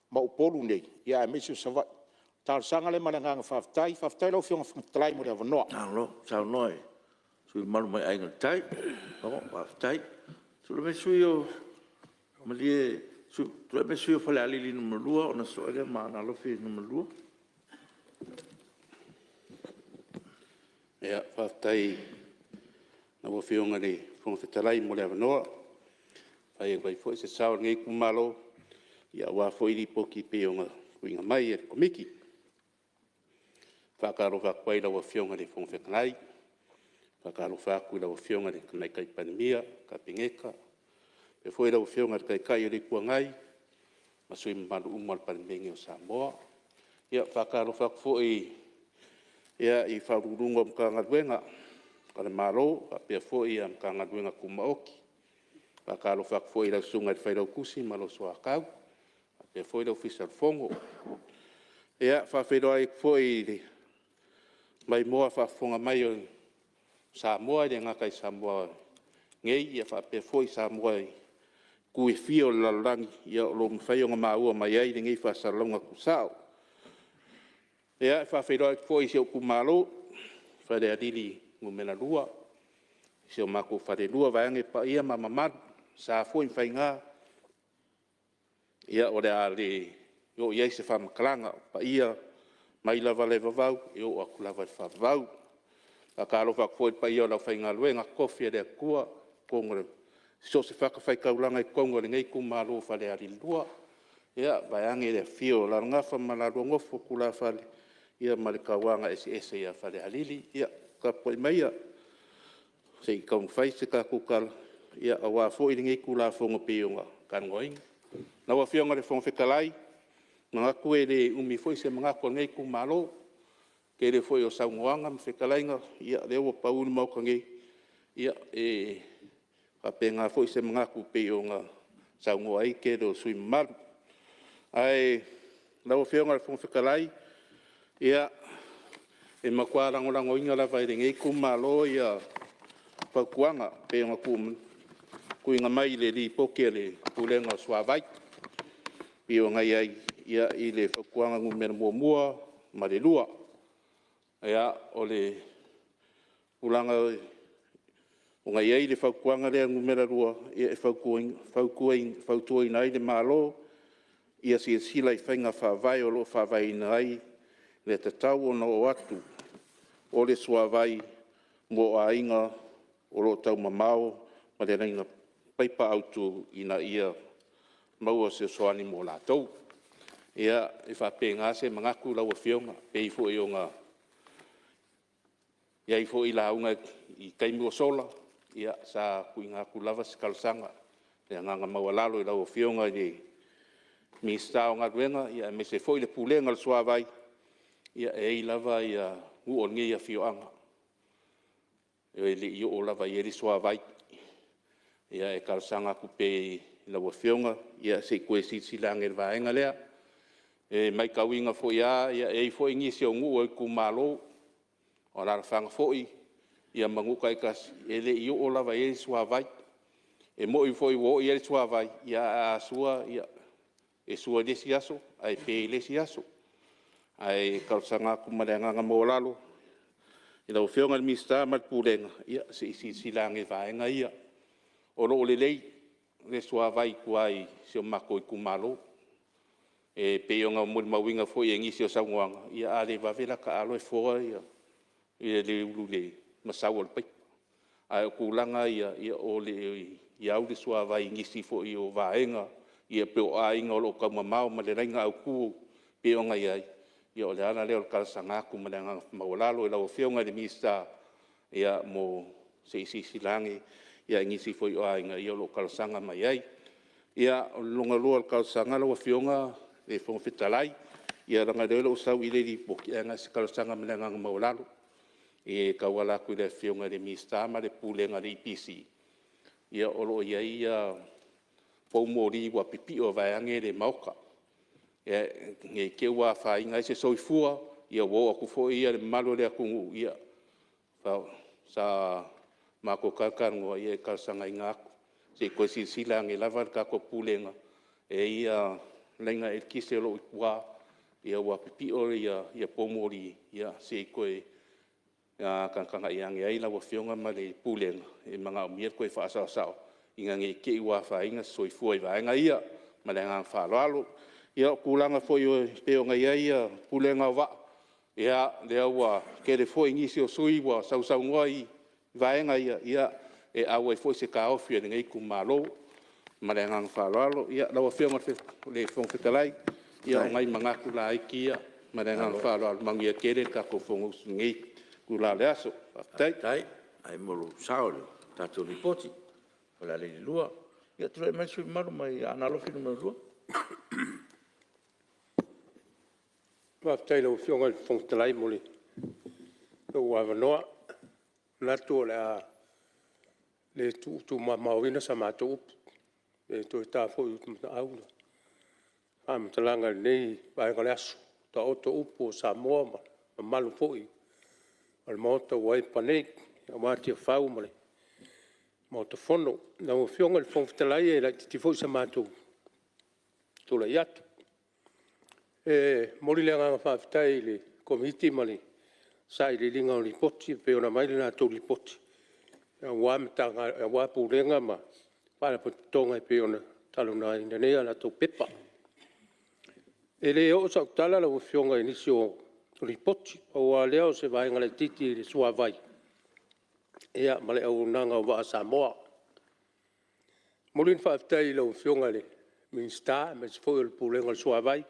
ma Upolu nei, aemaise o Savaii. O le talosaga lea ma le agaga faafetai. Faafetai i lau Afioga i le Fofoga Fetalai mo le avanoa. Malo saunoa i le sui usufono mamalu mai Aiga i le Tai. Malo faafetai. Tulai mai le sui usufono mo Falealili 2 ona sosoo ai lea ma Aana Alofi 2. Faafetai i lau Afioga i le Fofoga Fetalai mo le avanoa e fai atu ai foi se sao o lenei itumalo aua foi Lipoti e pei ona tuuina mai e le Komiti. E faatalofa atu ai i lau Afioga i le Fofoga Fetalai, faatalofa atu i lau Afioga i le Tamaitai Palemia, Kapeneta, faapea foi lau Afioga i le Taitai o le Itu Agai ma sui usufono mamalu uma o le Palemene o Samoa. E faatalofa atu foi i Ofisa Sili o Pulega o Matagaluega a le Malo faapea foi Matagaluega Tumaoti. E faatalofa atu foi i lau Susuga i le Failautusi ma lou Soatau, faapea foi le Ofisa o le Fono. E faafeiloai atu foi i le maimoa faafofoga mai a Samoa e le gata i Samoa nei faapea foi Samoa i itu e fia o le lalolagi o lo o mafai ona maua mai ai lenei faasalalauga tuusao. E faafeiloai atu foi i si ou itumalo o Falealili 2, si o matou falelua vaeane paia ma mamalu, sa foi ma faiga, ia o le a le oo i ai se faamatalaga, o paia mai lava i le vavau e oo atu lava i le faavavau. E faatalofa atu foi i le paia o le aufaigaluega totofi a le Atua i so o se fatafaitaulaga i totonu o lenei itumalo o Falealili 2, vaeane le afifio o Alalagafa ma la lua Nofo a tulafale ma le tauagaeseese ia Falealili. Ia tapuai maia se i taumafai se tatou tala aua foi lenei Tulafono e pei ona talanoaina. Lau Afioga i le Fofoga Fetalai, e manatu e le umi foi se manatu o lenei itumalo. O le tele foi o saunoaga ma fetalaiga, o lea ua pau i le Maota nei, ia e faapena foi se manatu e pei ona saunoa ai le tele o sui usufono mamalu. Ae lau Afioga i le Fofoga Fetalai, ia, e matua lagolagoina lava e lenei itumalo fautuaga e pei ona tuuina mai i le Lipoti a le Pulega o le Suavai, e pei ona i ai i le fautuaga Nu.1 ma le 2. Ia, o le tulaga ua i ai le fautuaga lea Nu.2, e fautuaina ai le Malo ia silasila i faiga faavae o lo o faavaeina ai le tatau ona oo atu o le suavai mo aiga o lo o taumamao ma le laina paipa autu ina ia maua se fesoasoani mo latou. Ia, e faapena se manatu lau Afioga, e pei foi ona i ai foi i lauga i taimi ua sola, sa tuuina atu lava se talosaga i le agaga maualalo i lau Afioga i le Minisita o Galuega, aemaise foi le Pulega o le Suavai, e i ai lava nuu o lenei afioaga e le i oo lava i ai le suavai. E talosaga atu pea i lau Afioga se i toe silasila ane i le vaega lea. E matauina foi lava e i ai foi nisi o nuu o itumalo, o alaalafaga foi ma nuu taitasi, e le i oo lava i ai le suavai. E moni foi ua oo i ai le suavai, ae a sua e sua i le isi aso ae pe i le isi aso. Ae talosaga atu ma le agaga maualalo i lau Afioga i le Minisita ma le Pulega, ia se i silasila ane i vaega ia. O lo o lelei le suavai i tua i si o matou itumalo. E pei ona molimauina foi i nisi o saunoaga, ia a le vave la ta alo e foa le ulu i le masau o le paipa. Ae o tulaga ia, o lo o i ai le suavai i nisi foi o vaega pei o aiga o lo o taumamao mai le laina autu pei ona i ai. Ia o le ala lea o le talosaga atu ma le agaga maualalo i lau Afioga i le Minisita, se i silasila ane i nisi foi o aiga o lo o talosaga mai ai. Ia, o le lona lua o talosaga lau Afioga i le Fofoga Fetalai, ia leaga o lea e le o sau i le Lipoti, ae na o se talosaga ma le agaga maualalo e tauala atu i le Afioga i le Minisita ma le Pulega a le EPC, o lo o i ai poumoli ua pipio vaeane le Maota, ne i te i ua afaina ai se soifua, ua oo atu foi le mamalu o le atunuu, ia, sa matou talatalanoa, ia e talosagaina atu, se i toe silasila ane lava le tatou Pulega, e i ai laina eletise o lo o i tua ua pipio poumoli, ia se i toe tagatagai ane ai lau Afioga ma le Pulega, e manaomia le toe faasaosao ina ne i te i ua afaina se soifua i vaega ia. Ma le agaga faaaloalo. Ia, o tulaga foi pei ona i ai Pulega o vaa, ia, lea ua tele foi nisi o sui usufono ua sausaunoa i vaega ia, ia e auai foi se taofi o lenei itumalo. Ma le agaga faaaloalo. Ia, lau Afioga i le Fofoga Fetalai, ia o nai manatu laiti ia ma le agaga faaaloalo. Manuia tele le tatou Fonousu i lenei itula o le aso. Faafetai. Faafetai mo lou sao i le tatou Lipoti o Falealili 2. Ia, tulai mai le sui usufono mamalu mai Aana Alofi 2. Faafetai i lau Afioga i le Fofoga Fetalai mo lou avanoa. Ou te manatu o le a le tuumamaoina sa matou upu, pe toe ta foi i utumatau le faamatalaga i lenei vaega o le aso. Ua taoto upu o Samoa ma mamalu foi o le Maota ua epa nei aua Tiafau ma le Maota Fono. Lau Afioga i le Fofoga Fetalai, e laitiiti foi sa matou tulai atu. E momoli le agaga faafetai i le Komiti ma le sailiiliga o Lipoti pei ona aumai le latou Lipoti aua Pulega ma Faalapotopotoga e pei ona talanoaina nei a latou pepa. E le oo sau tala lau Afioga i nisi o Lipoti, pau lava lea o se vaega laitiiti i le suavai ma le auaunaga o vaa a Samoa. E momoli le faafetai i lau Afioga i le Minisita aemaise foi o le Pulega o le Suavai,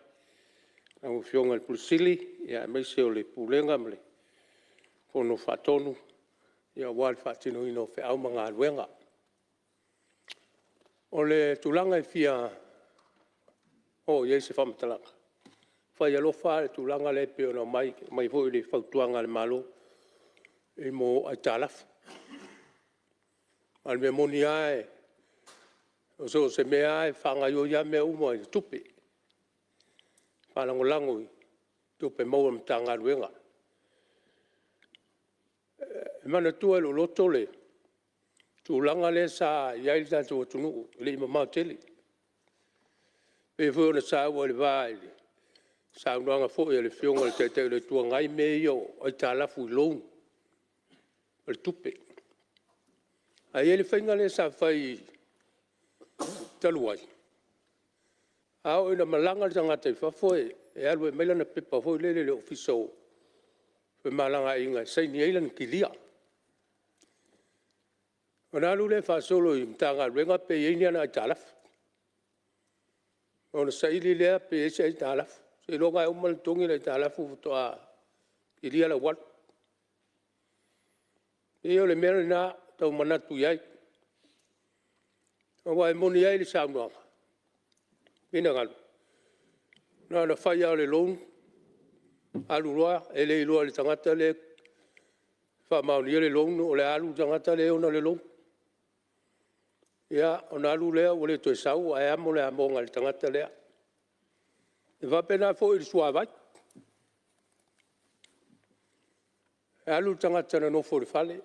lau Afioga i le Ofisa Sili o Pulega aemaise o le Pulega ma le Fono Faatonu aua le faatinoina o feau ma galuega. O le tulaga e fia oo i ai se faamatalaga, e fai alofa lava le tulaga lea pei ona aumai foi i le fautuaga a le Malo i mea o aitalafu. Aua o le mea moni lava, so o se mea lava e faagaoioi lava mea uma i tupe, faalagolago i tupe maua a Matagaluega. E manatua e lou loto le tulaga lea sa i ai le tatou atunuu e le i mamao tele, pei foi ona saua i le va i le saunoaga foi a le Afioga i le Taitai o le Itu Agai mea ia o aitalafu i loan o le tupe. Ae i ai le faiga lea sa fai talu ai, a oo ina malaga le tagata i fafo e alu e aumai lana pepa foi lele i le Ofisa o Femalagaaiga e saini ai lana kilia. Ona alu lea faasolo i Matagaluega pe i ai ni ana aitalafu, ona saili lea pe i ai se aitalafu, seiloga lava e uma ona totogi le aitalafu faatoa kilia lau alu. Pei o le mea lena e tau manatu i ai, aua e moni ai le saunoaga, finagalo, na ona fai lava o le loan alu loa e le iloa e le tagata lea e faamaonia le loan o le a alu le tagata lea e ona le loan. Ia, ona alu lea ua le toe sau ae amo le amoga a le tagata lea. E faapena foi i le suavai. E alu le tagata na nofo i le fale,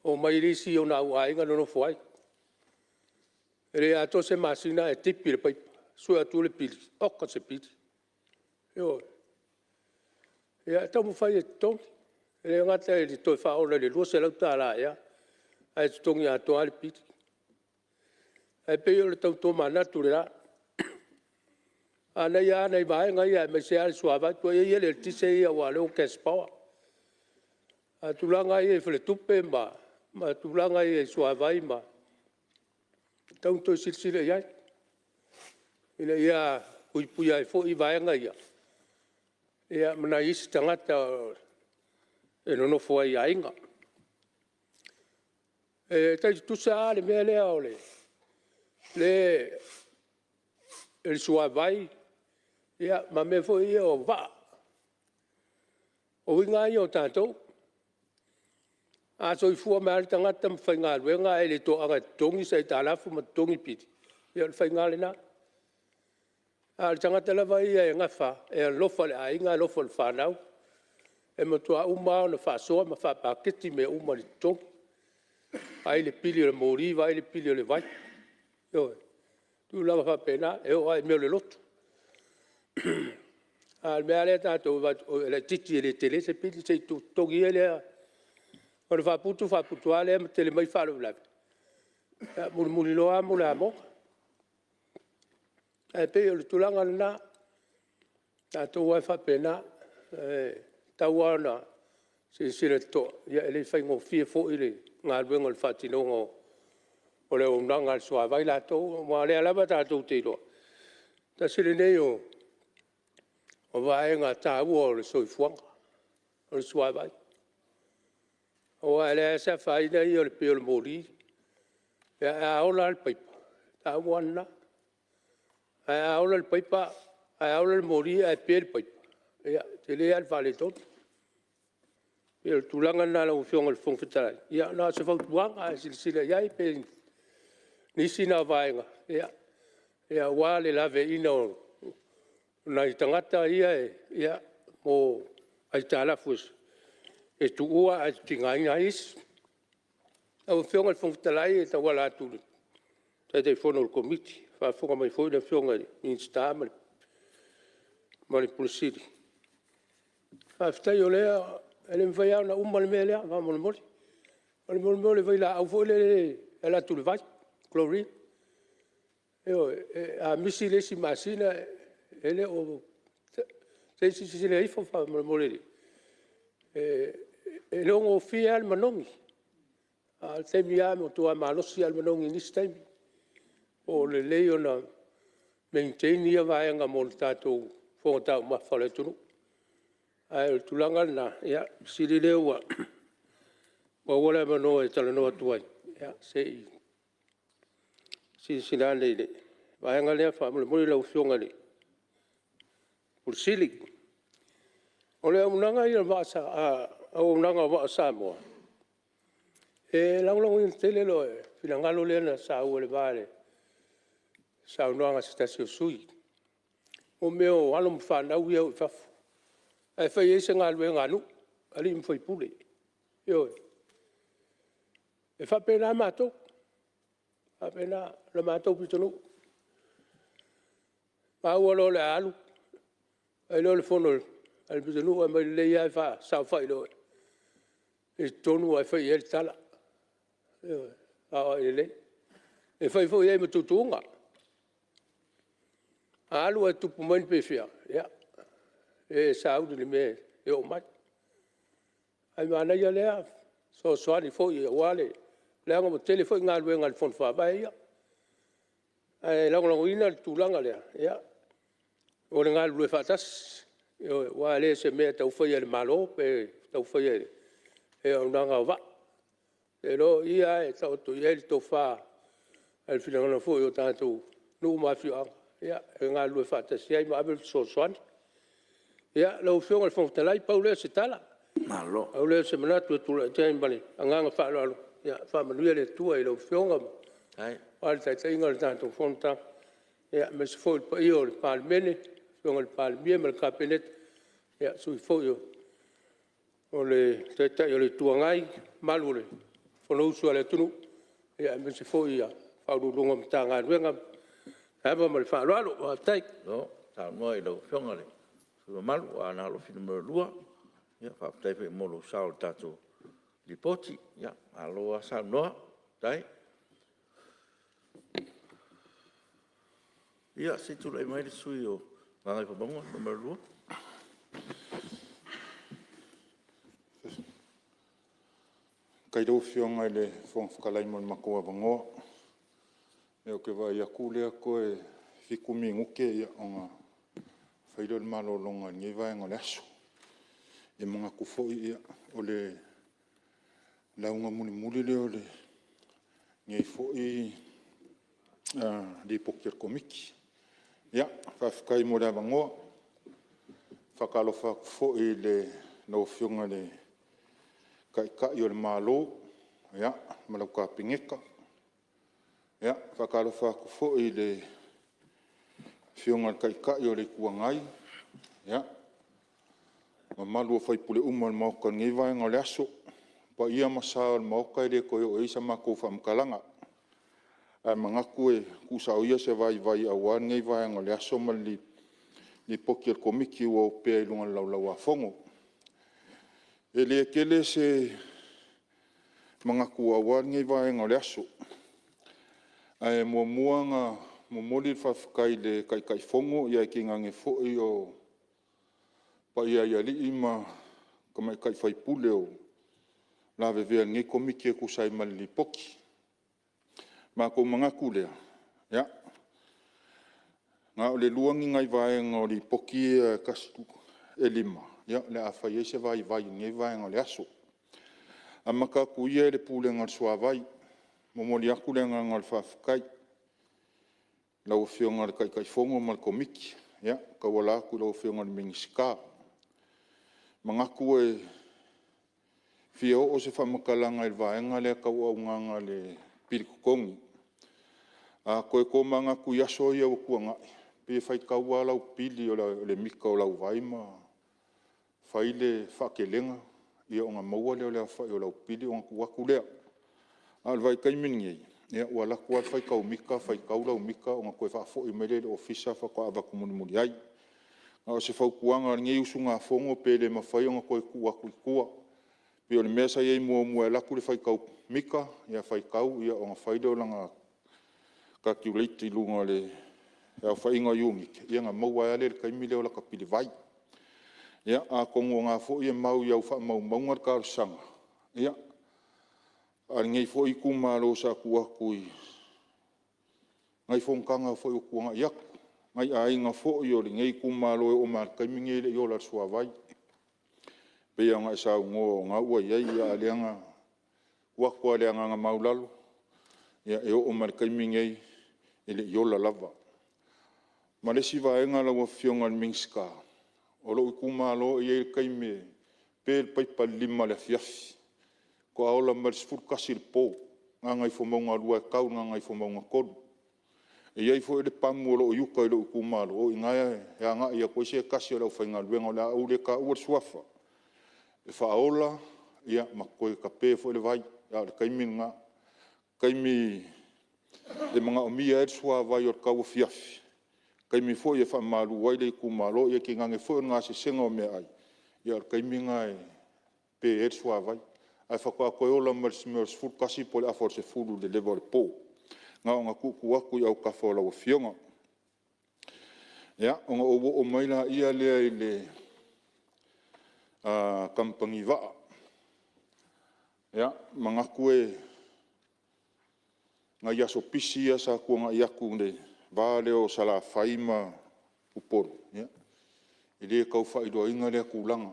omai le isi ona auaiga nonofo ai. E le atoa se masina ae tipi le paipa, sue atu le pili, oka se pili, ioe. Ia taumafai e totogi, e le gata ina toe faaola i le $200 ea, ae totogi atoa lava le pili. Ae pei o le tau tomanatu lena. Manaia lava nai vaega ia aemaise lava le suavai. Tuuaia ia le eletise ia aua o lea ua cash power. A o le tulaga lava ia i faletupe ma tulaga ia i suavai e tatau ona toe silasila i ai, ina ia puipuia ai foi vaega ia, ma nai isi tagata e nonofo ai i aiga. E tai tutusa lava le mea lea o le suavai ma mea foi ia o vaa. O uiga lava ia o tatou, a soifua mai lava le tagata ma faigaluega ae le toaga e totogi se aitalafu ma totogi pili, ia o le faiga lava lena. A o le tagata lava ia e gafa, e alofa i le aiga alofa i le fanau, e matua uma lava ona faasoa ma faapaketi mea uma i le totogi, vaai le pili a le moli, vaai le pili o le vai, ioe, tulaga faapena, e oo lava i mea o le lotu. A o le mea lava lea a tatou e vaai atu e laitiiti e le tele se pili, se i tuu totogi ia lea, ona faaputu faaputu lava lea ma tele mai faalavelave, ia mulimuli loa amo le amoga. Ae pei o le tulaga lena, o tatou lava e faapena, e tatau lava ona silasila totoa, e le faigofie foi le galuega o le faatinoga o le auaunaga a le suavai latou, aua o lea lava tatou te iloa, tasi lenei o vaega taua o le soifuaga, o le suavai. Aua e leai lava se afaina ia pei o le moli, ae a ola lava le paipa, o le tau lava lena. Ae a ola le moli ae pe le paipa, ia e tele lava le faaletonu. E pei o le tulaga lena lau Afioga i le Fofoga Fetalai, ia na o se fautuaga, ae silasila i ai pe o nisi na o vaega aua le laveaiina o nai tagata ia mo aitalafu e tuua ae tigaina ai isi. Lau Afioga i le Fofoga Fetalai e tauala atu i le Taitaifono o le Komiti, a o faafofoga mai foi le Afioga i le Minisita ma le Ofisa Sili, faafetai o lea… E le mafai lava ona uma le mea lea faamolemole. O le mea o le vailaau foi lea e alu atu i le vai, chlorine. Ioe. A misi le isi masina e le o… se i silasila ifo faamolemole, e le o gofie lava le manogi, a o le taimi lava e matua malosi lava le manogi i nisi taimi. Po o lelei ona maintain ia vaega mo le tatou fofoga taumafa o le atunuu. Ae o le tulaga lena, ia o le mea sili lea ua maua le avanoa e talanoa atu ai, ia se i silasila ane i le vaega lea faamolemole lau Afioga i le Ofisa Sili o Pulega. O le auaunaga ia a Vaa o Samoa, e lagolagoina tele le finagalo lea na saua i le va i le saunoaga a se tasi o sui usufono, o mea o alo ma fanau ia e o i fafo ae fai ai se galuega a nuu, alii ma faipule, ioe. E faapena matou, e faapena la matou pitonuu. Maua loa o le a alu, fai loa le fono a le pitonuu, fai mai, e lelei lava le saofai i totonu ae fai i ai le tala, ioe, saoai lelei. E fai foi i ai ma tuutuuga, a alu ae tupu mai ni pefea, ia e sauni i le mea e oo mai. Ae manaia lea fesoasoani foi aua le… leaga ua tele foi galuega a le Fono Faavae ia. Ae lagolagoina le tulaga lea o le galulue faatasi, ioe, aua e le o se mea e tau faia e le Malo pe tau faia e le auaunaga o vaa. Ou te iloa o i lava e taoto i ai le tofa a le finagalo foi o tatou nuu ma afioaga e galulue faatasi ai ma ave le fesoasoani. Ia, lau Afioga i le Fofoga Fetalai, pau lea o se tala, pau lea o se manatu e tulai atu ai ma le agaga faaaloalo. Ia faamanuia le Atua i lau Afioga aua le taitaiga o le tatou fonotaga, aemaise foi le paia o le Palemene, le Afioga i le Palemia ma le Kapeneta, Sui foi o le Taitai o le Itu Agai, le mamalu o le Fonousu a le atunuu, aemaise foi Ofisa Sili o Pulega o Matagaluega. Le ava ma le faaaloalo, faafetai. Malo saunoa i lau Afioga i le sui usufono mamalu mo Aana Alofi 2. Faafetai foi mo lou sao i le tatou Lipoti. Malo lava saunoa, faafetai. Ia, se i tulai mai le sui usufono mo Gagaifomauga 2. Faafetai i lau Afioga i le Fofoga Fetalai mo le matou avanoa. Ou te vaai atu o lea toe 7 minute ona fai lea o le malologa i lenei vaega o le aso. E manatu foi o le lauga mulimuli lea o lenei foi Lipoti a le Komiti. Ia, faafetai mo le avanoa. E faatalofa atu foi i lau Afioga i le Taitai o le Malo ma lau Kapeneta. E faatalofa atu foi i le Afioga i le Taitai o le Itu Agai, le mamalu o sui usufono uma o le Maota i lenei vaega o le aso. O paia ma sa o le Maota e le toe oo i ai sa matou faamatalaga, ae manatu e tuusao ia se vaivai aua lenei vaega o le aso ma le Lipoti a le Komiti ua opea i luga o le Laulau a Fono. E le tele se manatu aua lenei vaega o le aso, ae muamua ona momoli le faafetai i le Taitaifono ae tainane foi o paia i alii ma tamaitai sui usufono o lavevea i lenei Komiti e tusa ai ma le Lipoti. Ona matou manatu lea, ia, na o le 2 ni nai vaega o Lipoti ia e 5 o le a fai ai se vaivai i lenei vaega o le aso. Amata atu ia i le Pulega o le Suavai. E momoli atu le agaga o le faafetai i lau Afioga i le Taitaifono ma le Komiti, e tauala atu i lau Afioga i le Minisita. E manatu e fia oo se faamatalaga i le vaega lea tau auaunaga i le pili totogi. A toe tomanatu i aso ia ua tuanai, pe faitau lava lau pili o le mita o lau vai ma fai le faatelega ona maua lea o le aofai o lau pili ona tuu atu lea. A o le vaitaimi lenei, ua alu atu lava le faitau mita faitau lau mita ona toe faafoi mai lea i le ofisa faatoa avatu mulimuli ai. A o se fautuaga a lenei usugafono pe le mafai ona toe tuu atu i tua, pei o le mea sa i ai muamua e alu atu le faitau mita, faitau ona fai lea o lana calculate i luga o le aofaiga o iunite, ia ona maua ai lava lea i le taimi lea o lata pili vai. Ia, atonu o lena foi e mau i au faamaumauga le talosaga a lenei foi itumalo sa tuu atu i nai fonotaga foi ua tuanai atu, nai aiga foi o lenei itumalo e oo mai lava i le taimi lenei e le i ola i le suavai. E pei lava ona e saunoa o lena ua i ai, a o lea na tuu atu lava i le agaga maualalo, e oo mai lava i le taimi lenei e le i ola lava. Ma le isi vaega lau Afioga i le Minisita, o lou itumalo e i ai le taimi e pe le paipa i le 5 i le afiafi, faatoa ola mai le 11 i le po, Gagaifomauga 2 e tau i le Gagaifomauga 3. E i ai foi le pamu o lo o i uta i lou itumalo, o i ina e agai atu ai se tasi o le aufaigaluega, o le a ou le taua le suafa, e faaola ma toe tape foi le vai, a o le taimi lena. O le taimi e manaomia ai le suavai o le tauafiafi, taimi foi e faamalu ai le itumalo, ae tainane foi o le gasesega o meaai, ia o le taimi lena e pe ai le suavai, ae faatoa toe ola mai i le mea o le 11 po o le 9:30 i le leva o le po. Na ona tuutuu atu i autafa o lau Afioga. Ia, ona ou oo mai lea i le kamupani vaa. E manatu o nai aso pisi ia sa tuanai atu i le va lea o Salafai ma Upolu, ia, e le tau faailoaina lea tulaga.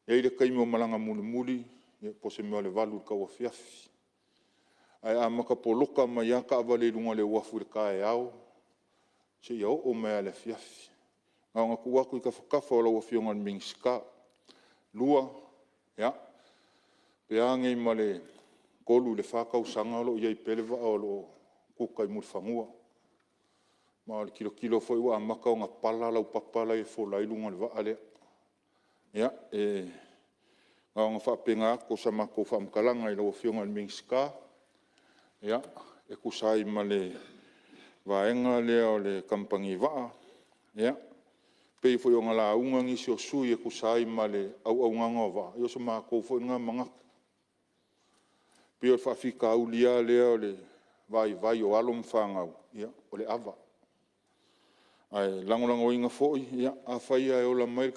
E i ai le taimi o malaga mulimuli po o se mea o le 8 i le tauafiafi, ae amata poloka mai lava taavale i luga o le uafu i le taeao seia oo mai lava i le afiafi. Na ona tuu atu i tafatafa o lau Afioga i le Minisita. Lua, ia, pe a nei ma le 3 i le 4 tausaga o lo o i ai pea le vaa o lo o kuka i Mulifanua. Ma o le tilotilo foi ua amata ona pala laupapa la e fola ai luga o le vaa lea. Ia, e na ona faapena atu o se matou faamatalaga i lau Afioga i le Minisita e tusa ai ma le vaega lea o le kamupani vaa. E pei foi ona lauga nisi o sui usufono e tusa ai ma le auaunaga o vaa, ia o so matou foi lena manatu. E pei o le faafitauli lava lea o le vaivai o alo ma fanau, o le ava. Ae lagolagoina foi, afai lava e ola mai le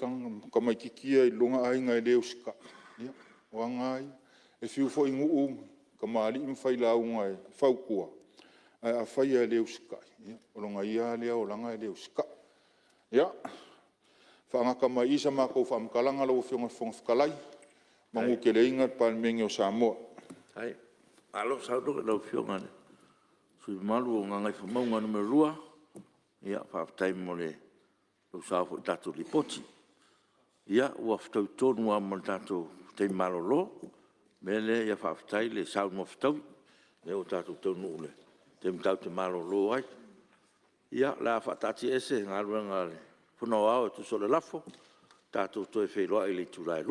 tamaitiiti ia i lona aiga e le usitai, ia o aga lava ia. E fiu foi nuu, tamalii ma failauga e fautua, ae afai lava e le usitai, ia o lona ia lava lea olaga e le usitai. Ia, faagata mai i i sa matou faamatalaga lau Afioga i le Fofoga Fetalai, manuteleina le Palemene o Samoa. Malo saunoa i lau Afioga i le sui usufono mamalu mo Gagaifomauga 2. Faafetai mo lou sao foi i le tatou Lipoti. Ia, ua fetaui tonu lava ma le tatou taimi malolo. O le mea lea, faafetai le saunoa fetaui, o lea ua tatou taunuu i le taimi tatou te malolo ai. Ia, o le a faataatiaese Galuega a le Fono Aoao e tusa o le lafo, tatou toe feiloai i le itula e